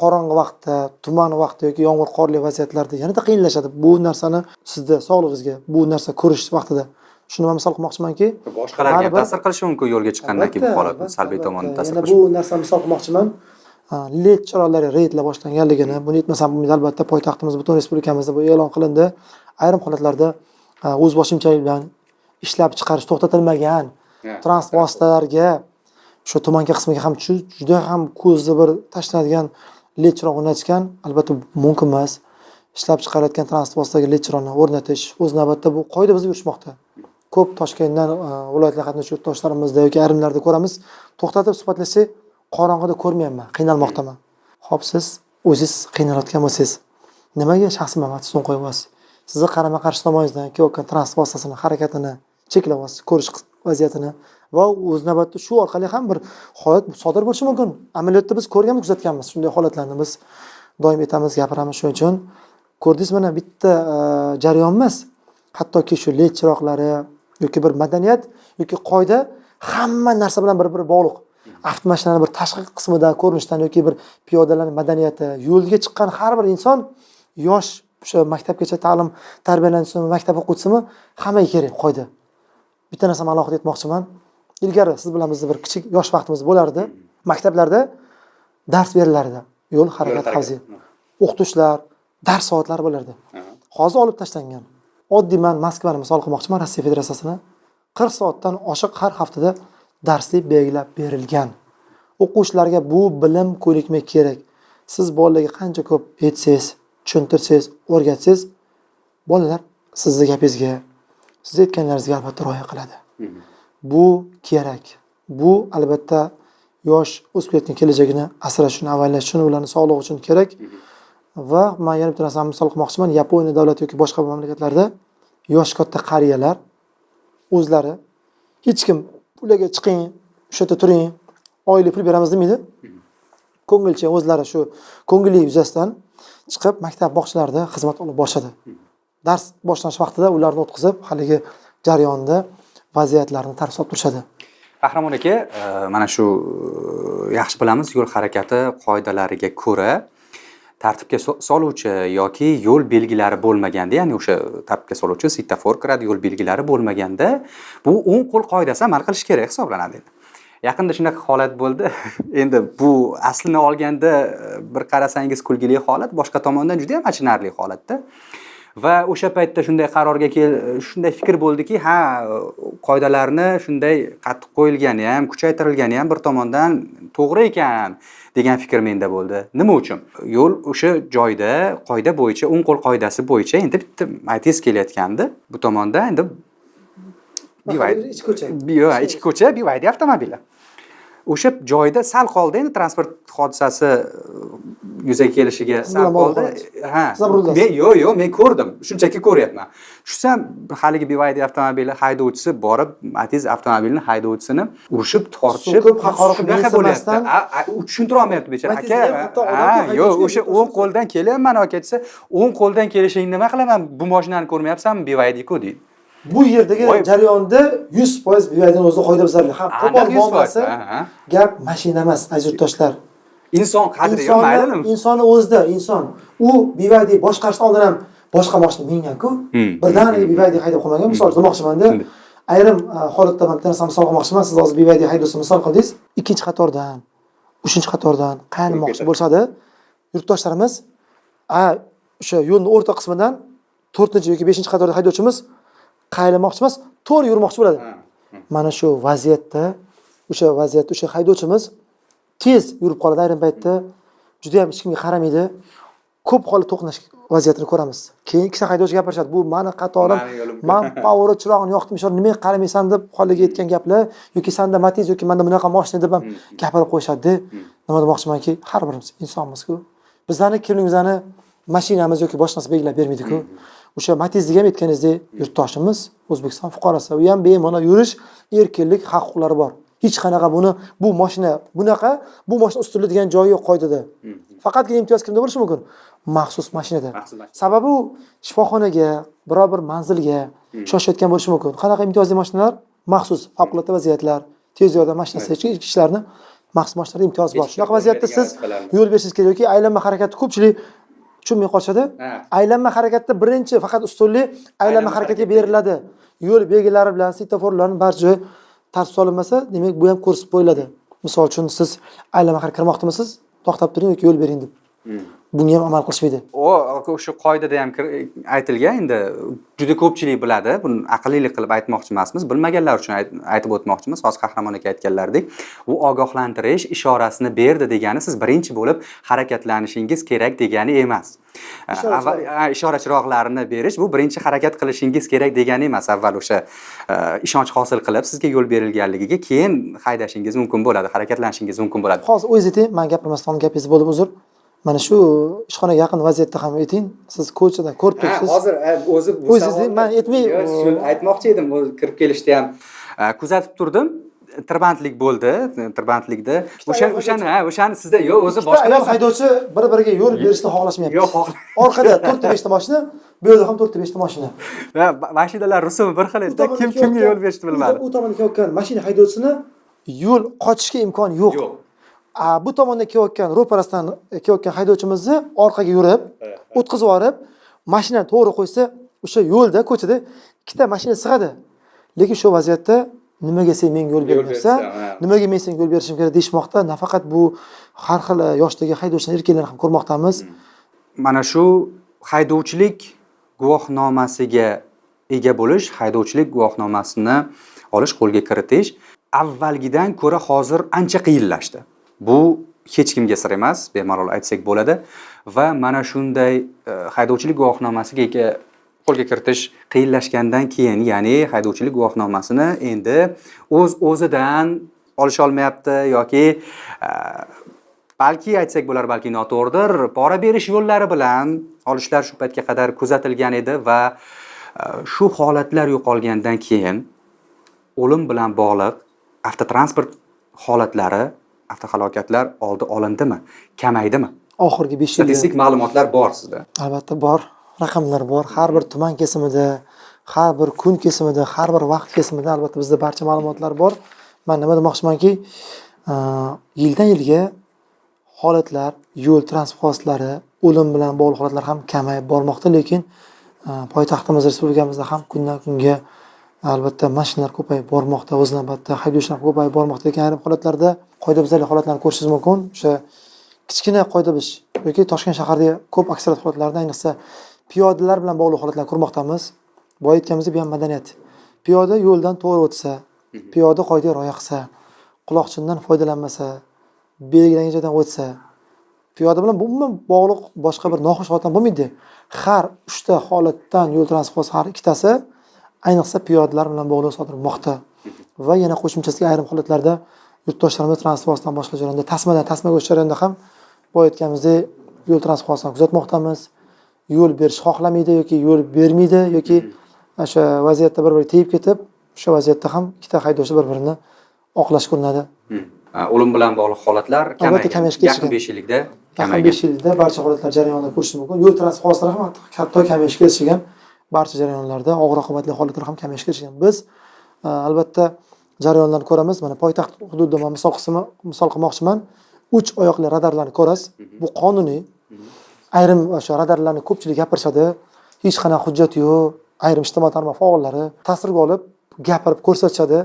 qorong'i vaqtda, tuman vaqtda yoki yomg'ir qorli vaziyatlarda yanada qiyinlashadi. Bu narsani sizda sog'lig'ingizga, bu narsa ko'rish vaqtida. Shuni men misol qilmoqchimanki, boshqalarga ham ta'sir qilishi mumkin yo'lga chiqqandan keyin bu holat salbiy tomondan ta'sir qilishi. Bu narsani misol qilmoqchiman. LED chiroqlari reydlar boshlanganligini, buni aytmasam bo'lmaydi albatta, poytaxtimiz, butun respublikamizda bu e'lon qilindi. Ayrim holatlarda o'zboshimchalik bilan ishlab chiqarish to'xtatilmagan transport vositalariga, shu tumanka qismiga ham juda ham ko'zni bir tashlanadigan LED chiroq o'rnatishgan, albatta mumkin emas. Ishlab chiqarayotgan transport vositalariga LED chiroqni o'rnatish o'z navbatida bu qoida buzib yurishmoqda. Ko'p Toshkentdan viloyatlarga qatnashuvchi yurtdoshlarimizda yoki ayrimlarda ko'ramiz, to'xtatib suhbatlashsak, qorong'ida ko'rmayapman, qiynalmoqdaman. Xo'p, siz o'zingiz qiynalayotgan bo'lsangiz, nimaga shaxsiy manfaat ustun qo'yapsiz? Sizni qarama-qarshi tomoningizdan kelayotgan transport vositasini harakatini cheklayapsiz, ko'rish vaziyatini va o'z navbatida shu orqali ham bir holat sodir bo'lishi mumkin. Amaliyotda biz ko'rganmiz, kuzatganmiz shunday holatlarni. Biz doim aytamiz, gapiramiz. Shuning uchun ko'rdingiz, mana bitta jarayon emas, hattoki shu LED chiroqlari yoki bir madaniyat yoki qoida hamma narsa bilan bir-biri bog'liq. Avtomashinani bir tashqi qismidan, ko'rinishdan yoki bir piyodalarning madaniyati, yo'lga chiqqan har bir inson, yosh, o'sha maktabgacha ta'lim tarbiyalanuvchisimi, maktab o'quvchisimi, hammaga kerak qoida. Bitta narsani alohida aytmoqchiman. Ilgari siz bilan bizni bir kichik yosh vaqtimiz bo'lardi. Maktablarda dars berilardi. Yo'l harakati xavfsizligi. O'qituvchilar, dars soatlari bo'lardi. Hozir olib tashlangan. Oddiy men Moskvani misol qilmoqchiman, Rossiya Federatsiyasini 40 soatdan oshiq har haftada darslik belgilab berilgan. O'quvchilarga bu bilim, ko'nikma kerak. Siz bolalarga qancha ko'p aytsangiz, tushuntirsangiz, o'rgatsangiz, bolalar sizni gapingizga, siz aytganlaringizga albatta rioya qiladi. Bu kerak. Bu albatta yosh o'sib kelayotgan kelajagini asrash uchun, avaylash uchun, ularning sog'lig'i uchun kerak. Va men yana bitta narsani misol qilmoqchiman. Yaponiya davlati yoki boshqa mamlakatlarda yosh katta qariyalar o'zlari hech kim ularga chiqing, o'sha yerda turing, oylik pul beramiz demaydi. Ko'ngilcha o'zlari shu ko'ngilli yuzasidan chiqib maktab bog'chalarida xizmat olib borishadi. Dars boshlanish vaqtida ularni o'tkazib, haligi jarayonda vaziyatlarni tartibga solib turishadi. Qahramon aka, mana shu yaxshi bilamiz, yo'l harakati qoidalariga ko'ra Tartibga soluvchi yoki yo'l belgilari bo'lmaganda, ya'ni o'sha tartibga soluvchi svetofor kiradi, yo'l belgilari bo'lmaganda bu o'ng qo'l qoidasi amal qilishi kerak hisoblanadi. Yaqinda shunaqa holat bo'ldi. Endi bu aslini olganda bir qarasangiz kulgili holat, boshqa tomondan juda ham achinarli holatda. Va o'sha paytda shunday qarorga shunday fikr bo'ldiki, ha, qoidalarni shunday qattiq qo'yilgani ham, kuchaytirilgani ham bir tomondan to'g'ri ekan degan fikr menda bo'ldi. Nima uchun? Yo'l o'sha joyda qoida bo'yicha, o'ng qo'l qoidasi bo'yicha endi bitta Matiz kelayotgandi. Bu tomonda endi BYD ichki ko'cha. Yo'q, ichki ko'cha, BYD avtomobili. O'sha joyda sal qoldi endi transport hodisasi yuzaga kelishiga Siz sal bilan bog'liq qoldi. holat. Ha. Siz ham ruldasiz. Men yo'q, yo'q, men ko'rdim. Shunchaki ko'ryapman. Tushsam, haligi BYD avtomobili haydovchisi borib, Matiz avtomobilini haydovchisini urishib, tortishib, So'kib, haqorat shunaqa qilib, bo'lyapti. mensimasdan. U tushuntira olmayapti bechora. Matizda Aka, ham hatto odam ha, haydovchiga yo'q, o'sha yetib o'ng qo'ldan kelyapman aka desa, o'ng qo'ldan kelishingni nima qilaman? Bu mashinani ko'rmayapsanmi? BYD-ku deydi. Bu yerdagi Voy. jarayonda 100% BYDni o'zida qoidabuzarlik ham Aniq qo'pol 100%, muomalasi. ha, ha. Gap mashina emas, aziz yurtdoshlar. Inson qadri yo'q, maylimi? Insonni o'zida inson. U BYD boshqarishdan oldin ham boshqa mashina mingan-ku. Birdaniga BYD haydab qolmagan. Misol uchun demoqchimanda, ayrim holatda man bitta narsani misol qilmoqchiman. Siz hozir BYD haydovchisini misol qildingiz. Ikkinchi qatordan, uchinchi qatordan qayrilmoqchi bo'lsa-da, yurtdoshlarimiz, o'sha yo'lning o'rta qismidan 4 yoki 5 qatorda haydovchimiz qayrilmoqchi emas, to'g'ri yurmoqchi bo'ladi. Mana shu vaziyatda, o'sha vaziyatda o'sha haydovchimiz tez yurib qoladi ayrim paytda, juda ham hech kimga qaramaydi. Ko'p holat to'qnash vaziyatini ko'ramiz. Keyin ikkita haydovchi gapirishadi. Bu mani qatorim, Mani yo'lim. man поворот chirog'ini yoqdim, ishora nimaga qaramaysan deb holiga yetgan gaplar yoki sanda Matiz yoki manda bunaqa mashina deb ham gapirib qo'yishadi. Nima demoqchimanki, har birimiz insonmiz-ku. Bizlarni kimligimizni mashinamiz yoki boshqa narsa belgilab bermaydi-ku. O'sha Matizga ham aytganingizdek, yurtdoshimiz, O'zbekiston fuqarosi, u ham bemalol yurish erkinlik haq-huquqlari bor. Hech qanaqa buni bu mashina bunaqa, bu mashina ustunlik degan joyi yo'q qoidada. Faqatgina imtiyoz kimda bo'lishi mumkin? Maxsus mashinada. Maxsus mashina. Sababi u shifoxonaga, biror bir manzilga shoshayotgan bo'lishi mumkin. Qanaqa imtiyozli mashinalar? Maxsus favqulodda vaziyatlar, tez yordam mashinasi, ichki ishlarni maxsus mashinalarda imtiyoz bor. Hech Shunaqa kim vaziyatda beradigan siz vazifalarni. yo'l berishingiz kerak yoki aylanma harakatni ko'pchilik tushunmay qolishadi. Aylanma harakatda birinchi faqat ustunlik aylanma Aylanma harakatga harakatga. beriladi. Yo'l belgilari bilan svetoforlarning bari joyi tartib solinmasa, demak bu ham ko'rsatib qo'yiladi. Misol uchun siz aylanma harakatga kirmoqdimisiz? To'xtab turing yoki yo'l bering deb. Bunga ham amal qilishmaydi. O, o'sha qoidada ham aytilgan, endi juda ko'pchilik biladi. Buni aqllilik qilib aytmoqchi emasmiz, bilmaganlar uchun aytib o'tmoqchimiz. Hozir Qahramon aka aytganlaridek, u ogohlantirish ishorasini berdi degani siz birinchi bo'lib harakatlanishingiz kerak degani emas. Ishora Avval, chiroq. ishora chiroqlarini berish bu birinchi harakat qilishingiz kerak degani emas. Avval o'sha ishonch hosil qilib sizga yo'l berilganligiga keyin haydashingiz mumkin bo'ladi, harakatlanishingiz mumkin bo'ladi. Hozir o'zingiz ayting, men gapirmasdan gapingizni bo'ldim, uzr. Mana shu ishxonaga yaqin vaziyatda ham ayting, siz ko'chadan ko'rib turibsiz. Hozir o'zi bu O'zingiz savolni man aytmay, Yo'q, shu aytmoqchi edim, o'zi kirib kelishda ham. Kuzatib turdim. Tirbandlik bo'ldi, tirbandlikda. O'shani, ha, o'shani sizda yo'q, o'zi Ikkita boshqa ayol narsa. haydovchi bir-biriga yo'l berishni xohlashmayapti. Yo'q, xohla- Orqada 4ta 5ta mashina, bu yerda ham 4ta 5ta mashina. Ha, mashinalar rusumi bir xil edi. Kim kimga yo'l berishni bilmadi. U tomonda kelayotgan mashina haydovchisini yo'l qochishga imkon yo'q. Yo'q. Bu tomonda kelayotgan, ro'parasidan kelayotgan haydovchimizni orqaga yurib, o'tkazib yuborib, mashinani to'g'ri qo'ysa, o'sha yo'lda, ko'chada ikkita mashina sig'adi. Lekin shu vaziyatda nimaga sen menga yo'l Yo'l bermayapsan? bersan, ha. Nimaga men senga yo'l berishim kerak deyishmoqda. Nafaqat bu har xil yoshdagi haydovchilar, erkaklarni ham ko'rmoqdamiz. Mana shu haydovchilik guvohnomasiga ega bo'lish, haydovchilik guvohnomasini olish, qo'lga kiritish avvalgidan ko'ra hozir ancha qiyinlashdi. Bu hech kimga sir emas, bemalol aytsak bo'ladi. Va mana shunday haydovchilik guvohnomasiga ega qo'lga kiritish qiyinlashgandan keyin, ya'ni haydovchilik guvohnomasini endi o'z-o'zidan olisha olmayapti yoki balki aytsak bo'lar, balki noto'g'ridir, pora berish yo'llari bilan olishlar shu paytga qadar kuzatilgan edi va shu holatlar yo'qolgandan keyin o'lim bilan bog'liq avtotransport holatlari, avtohalokatlar oldi olindimi, kamaydimi? Oxirgi 5 yilda Statistik ma'lumotlar bor sizda. Albatta bor, raqamlar bor. Har bir tuman kesimida, har bir kun kesimida, har bir vaqt kesimida albatta bizda barcha ma'lumotlar bor. Men nima demoqchimanki, yildan yilga holatlar, yo'l transport hodisalari, O'lim bilan bog'liq holatlar ham kamayib bormoqda, lekin poytaxtimiz, respublikamizda ham kundan kunga albatta mashinalar ko'payib bormoqda, o'z navbatida haydovchilar ko'payib bormoqda. Lekin ayrim holatlarda qoidabuzarlik holatlarini ko'rishingiz mumkin. O'sha kichkina qoida buzish yoki Toshkent shahrida ko'p aksariyat holatlarda, ayniqsa piyodalar bilan bog'liq holatlarni ko'rmoqdamiz. Boya aytganimizdek, bu ham madaniyat. Piyoda yo'ldan to'g'ri o'tsa, piyoda qoidaga rioya qilsa, quloqchindan foydalanmasa, belgilangan joydan o'tsa, piyoda bilan bu umuman bog'liq boshqa bir noxush holatdan bo'lmaydi. Har 3 ta holatdan yo'l transport hodisasi har ikkitasi ayniqsa piyodalar bilan bog'liq sodir bo'lmoqda. Va yana qo'shimchasiga ayrim holatlarda yurtdoshlarimiz transport vositasidan boshqa jarayonda tasmadan tasmaga o'tish jarayonida ham boya aytganimizdek yo'l transport hodisasini kuzatmoqdamiz. Yo'l berish xohlamaydi yoki yo'l bermaydi yoki o'sha vaziyatda bir-biriga tegib ketib, o'sha vaziyatda ham ikkita haydovchi bir-birini oqlash ko'rinadi. O'lim bilan bog'liq holatlar Albatta kamaygan. kamayishga Yaqin erishgan. 5 yillikda Yaqin kamaygan. 5 yilda barcha holatlar jarayonida ko'rish mumkin. Yo'l transport hodisalari ham hatto kamayishga erishgan. Barcha jarayonlarda og'ir oqibatli holatlar ham kamayishga erishgan. Biz albatta jarayonlarni ko'ramiz. Mana poytaxt hududida men misol qilmoqchiman. 3 oyoqli radarlarni ko'rasiz. Bu qonuniy. Ayrim o'sha radarlarni ko'pchilik gapirishadi. Hech qanaqa hujjat yo'q. Ayrim ijtimoiy tarmoq faollari tasvirga olib gapirib ko'rsatishadi.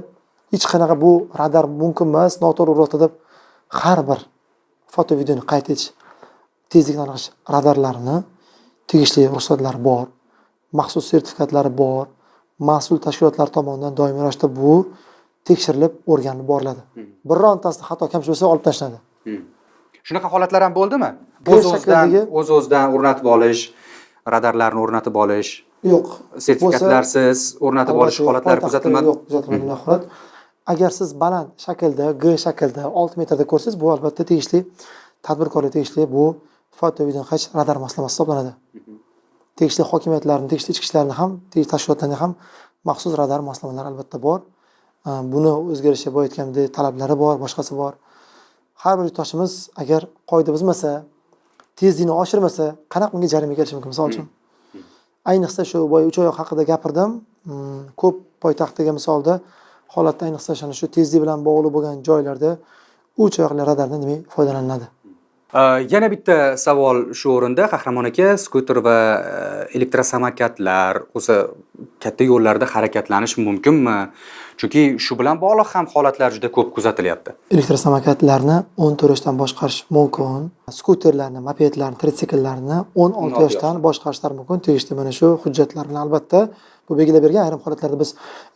Hech qanaqa bu radar mumkin emas, noto'g'ri uryapti deb har bir foto videoni qayd etish, tezlikni aniqlash radarlarini tegishli ruxsatlari bor, maxsus sertifikatlari bor, mas'ul tashkilotlar tomonidan doimiy ravishda bu tekshirilib, o'rganilib boriladi. Birontasida xato kamchilik bo'lsa olib tashlanadi. Shunaqa holatlar ham bo'ldimi? G shaklidagi O'z-o'zidan o'rnatib olish, radarlarni o'rnatib olish, Yo'q. sertifikatlarsiz o'rnatib olish Albatta yo'q. holatlari Poytaxtda kuzatilmadi? Yo'q, kuzatilmadi bunday holat. Agar siz baland shaklda, G shaklda 6 metrda ko'rsangiz, bu albatta tegishli tadbirkorga tegishli bu foto video qayd radar moslamasi hisoblanadi. Tegishli hokimiyatlarni, tegishli ichki ishlarni ham, tegishli tashkilotlarni ham maxsus radar moslamalari albatta bor. Buni o'ziga yarasha boya aytganimdek talablari bor, boshqasi bor. Har bir yurtdoshimiz agar qoida buzmasa, tezlikni oshirmasa, qanaqa unga jarima kelishi mumkin misol uchun? Ayniqsa shu boya 3 oyoq haqida gapirdim. Ko'p poytaxtdagi misolda holatda ayniqsa ana shu tezlik bilan bog'liq bo'lgan joylarda 3 oyoqli radardan demak foydalaniladi. Yana bitta savol shu o'rinda, Qahramon aka, skuter va elektrosamokatlar o'zi katta yo'llarda harakatlanish mumkinmi? Chunki shu bilan bog'liq ham holatlar juda ko'p kuzatilyapti. Elektrosamokatlarni 14 yoshdan boshqarish mumkin. Skuterlarni, mopedlarni, tritsikllarni 16 16 yoshdan boshqarishlar mumkin. Tegishli mana shu hujjatlar bilan albatta bu belgilab bergan. Ayrim holatlarda biz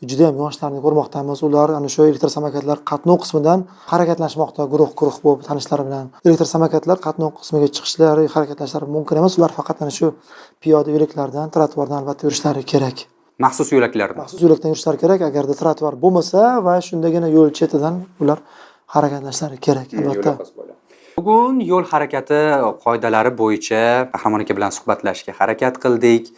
juda ham yoshlarni ko'rmoqdamiz. Ular ana shu elektrosamokatlar qatnov qismidan harakatlanishmoqda, guruh-guruh bo'lib tanishlari bilan. Elektrosamokatlar qatnov qismiga chiqishlari, harakatlanishlari mumkin emas. Ular faqat ana shu piyoda yo'laklardan, trotuardan albatta yurishlari kerak. Maxsus yo'laklardan. Maxsus yo'lakdan yurishlari kerak. Agarda trotuar bo'lmasa va shundagina yo'l chetidan ular harakatlanishlari kerak albatta. Bugun yo'l harakati qoidalari bo'yicha Qahramon aka bilan suhbatlashishga harakat qildik,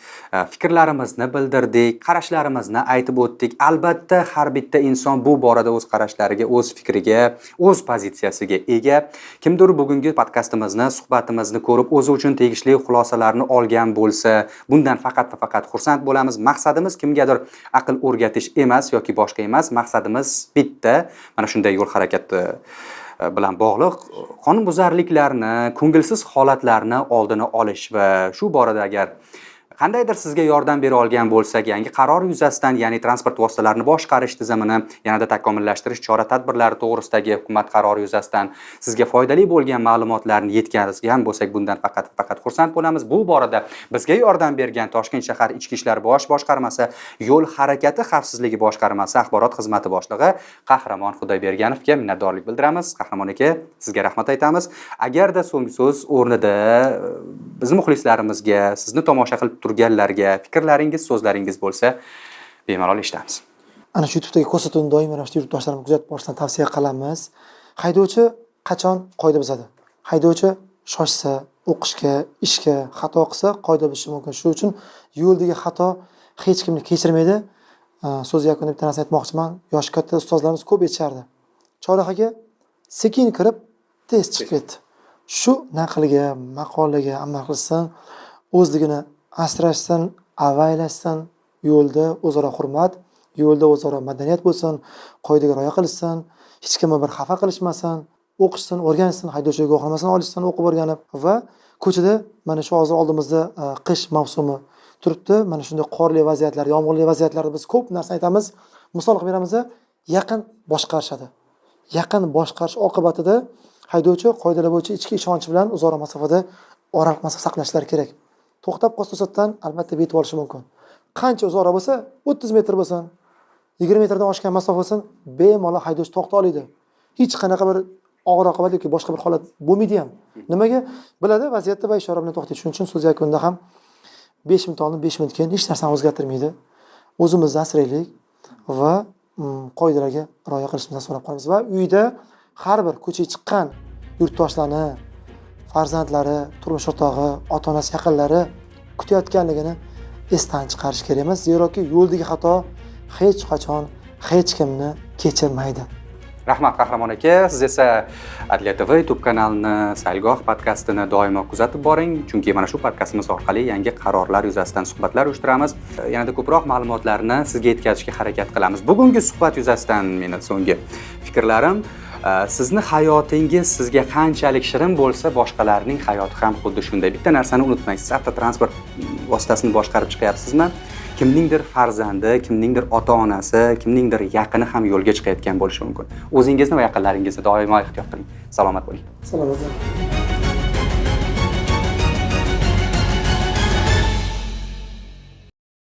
fikrlarimizni bildirdik, qarashlarimizni aytib o'tdik. Albatta har bitta inson bu borada o'z qarashlariga, o'z fikriga, o'z pozitsiyasiga ega. Kimdir bugungi podkastimizni, suhbatimizni ko'rib o'zi uchun tegishli xulosalarni olgan bo'lsa, bundan faqat va faqat xursand bo'lamiz. Maqsadimiz kimgadir aql o'rgatish emas yoki boshqa emas. Maqsadimiz bitta, mana shunday yo'l harakati bilan bog'liq qonunbuzarliklarni, ko'ngilsiz holatlarni oldini olish va shu borada agar qandaydir sizga yordam bera olgan bo'lsak, yangi qaror yuzasidan, ya'ni transport vositalarini boshqarish tizimini yanada takomillashtirish chora-tadbirlari to'g'risidagi hukumat qarori yuzasidan sizga foydali bo'lgan ma'lumotlarni yetkazgan bo'lsak, bundan faqat faqat xursand bo'lamiz. Bu borada bizga yordam bergan Toshkent shahar Ichki ishlar bosh boshqarmasi yo'l harakati xavfsizligi boshqarmasi axborot xizmati boshlig'i Qahramon Xudoyberganovga minnatdorlik bildiramiz. Qahramon aka, sizga rahmat aytamiz. Agarda so'nggi so'z o'rnida bizni muxlislarimizga, sizni tomosha qilib turganlarga fikrlaringiz, so'zlaringiz bo'lsa, bemalol eshitamiz. Ana shu YouTube'dagi ko'rsatuvni doimiy ravishda yurtdoshlarimiz kuzatib borishni tavsiya qilamiz. Haydovchi qachon qoida buzadi? Haydovchi shoshsa, o'qishga, ishga xato qilsa, qoida buzishi mumkin. Shuning uchun yo'ldagi xato hech kimni kechirmaydi. So'z yakunida bitta narsa aytmoqchiman. Yoshi katta ustozlarimiz ko'p aytishardi. Chorrahaga sekin kirib, tez chiqib ketdi. Shu naqlga, maqolaga amal qilsin, o'zligini asrashsin, avaylashsin, yo'lda o'zaro hurmat, yo'lda o'zaro madaniyat bo'lsin, qoidaga rioya qilishsin, hech kimni bir xafa qilishmasin. O'qishsin, o'rgansin, haydovchilik guvohnomasini olishsin, o'qib o'rganib va ko'chada mana shu hozir oldimizda qish mavsumi turibdi. Mana shunday qorli vaziyatlar, yomg'irli vaziyatlarda biz ko'p narsa aytamiz, misol qilib beramiz, yaqin boshqarishadi. Yaqin boshqarish oqibatida haydovchi qoidalar bo'yicha ichki ishonch bilan uzoqroq masofada oraliq masofa saqlashlari kerak. To'xtab qolsa to'satdan albatta yetib olishi mumkin. Qancha uzoqroq bo'lsa, 30 metr bo'lsin, 20 metrdan oshgan masofa bo'lsin, bemalol haydovchi to'xta oladi. Hech qanaqa bir og'ir oqibat yoki boshqa bir holat bo'lmaydi ham. Nimaga? Biladi vaziyatda va ishora bilan to'xtaydi. Shuning uchun so'z yakunida ham 5 minut oldin, 5 minut keyin hech narsani o'zgartirmaydi. O'zimizni asraylik va qoidalarga rioya qilishimizni so'rab qolamiz va uyda har bir ko'chaga chiqqan yurtdoshlarni farzandlari, turmush o'rtog'i, ota-onasi, yaqinlari kutayotganligini esdan chiqarish kerak emas. Zeroki yo'ldagi xato hech qachon hech kimni kechirmaydi. Rahmat, Qahramon aka. Siz esa Adliya TV YouTube kanalini, Saylgoh podkastini doimo kuzatib boring, chunki mana shu podkastimiz orqali yangi qarorlar yuzasidan suhbatlar uyushtiramiz. Yanada ko'proq ma'lumotlarni sizga yetkazishga harakat qilamiz. Bugungi suhbat yuzasidan meni so'nggi fikrlarim, sizni hayotingiz sizga qanchalik shirin bo'lsa, boshqalarning hayoti ham xuddi shunday. Bitta narsani unutmang, siz avtotransport vositasini boshqarib chiqyapsizmi? Kimningdir farzandi, kimningdir ota-onasi, kimningdir yaqini ham yo'lga chiqayotgan bo'lishi mumkin. O'zingizni va yaqinlaringizni doimo ehtiyot qiling. Salomat bo'ling. Salomat bo'ling.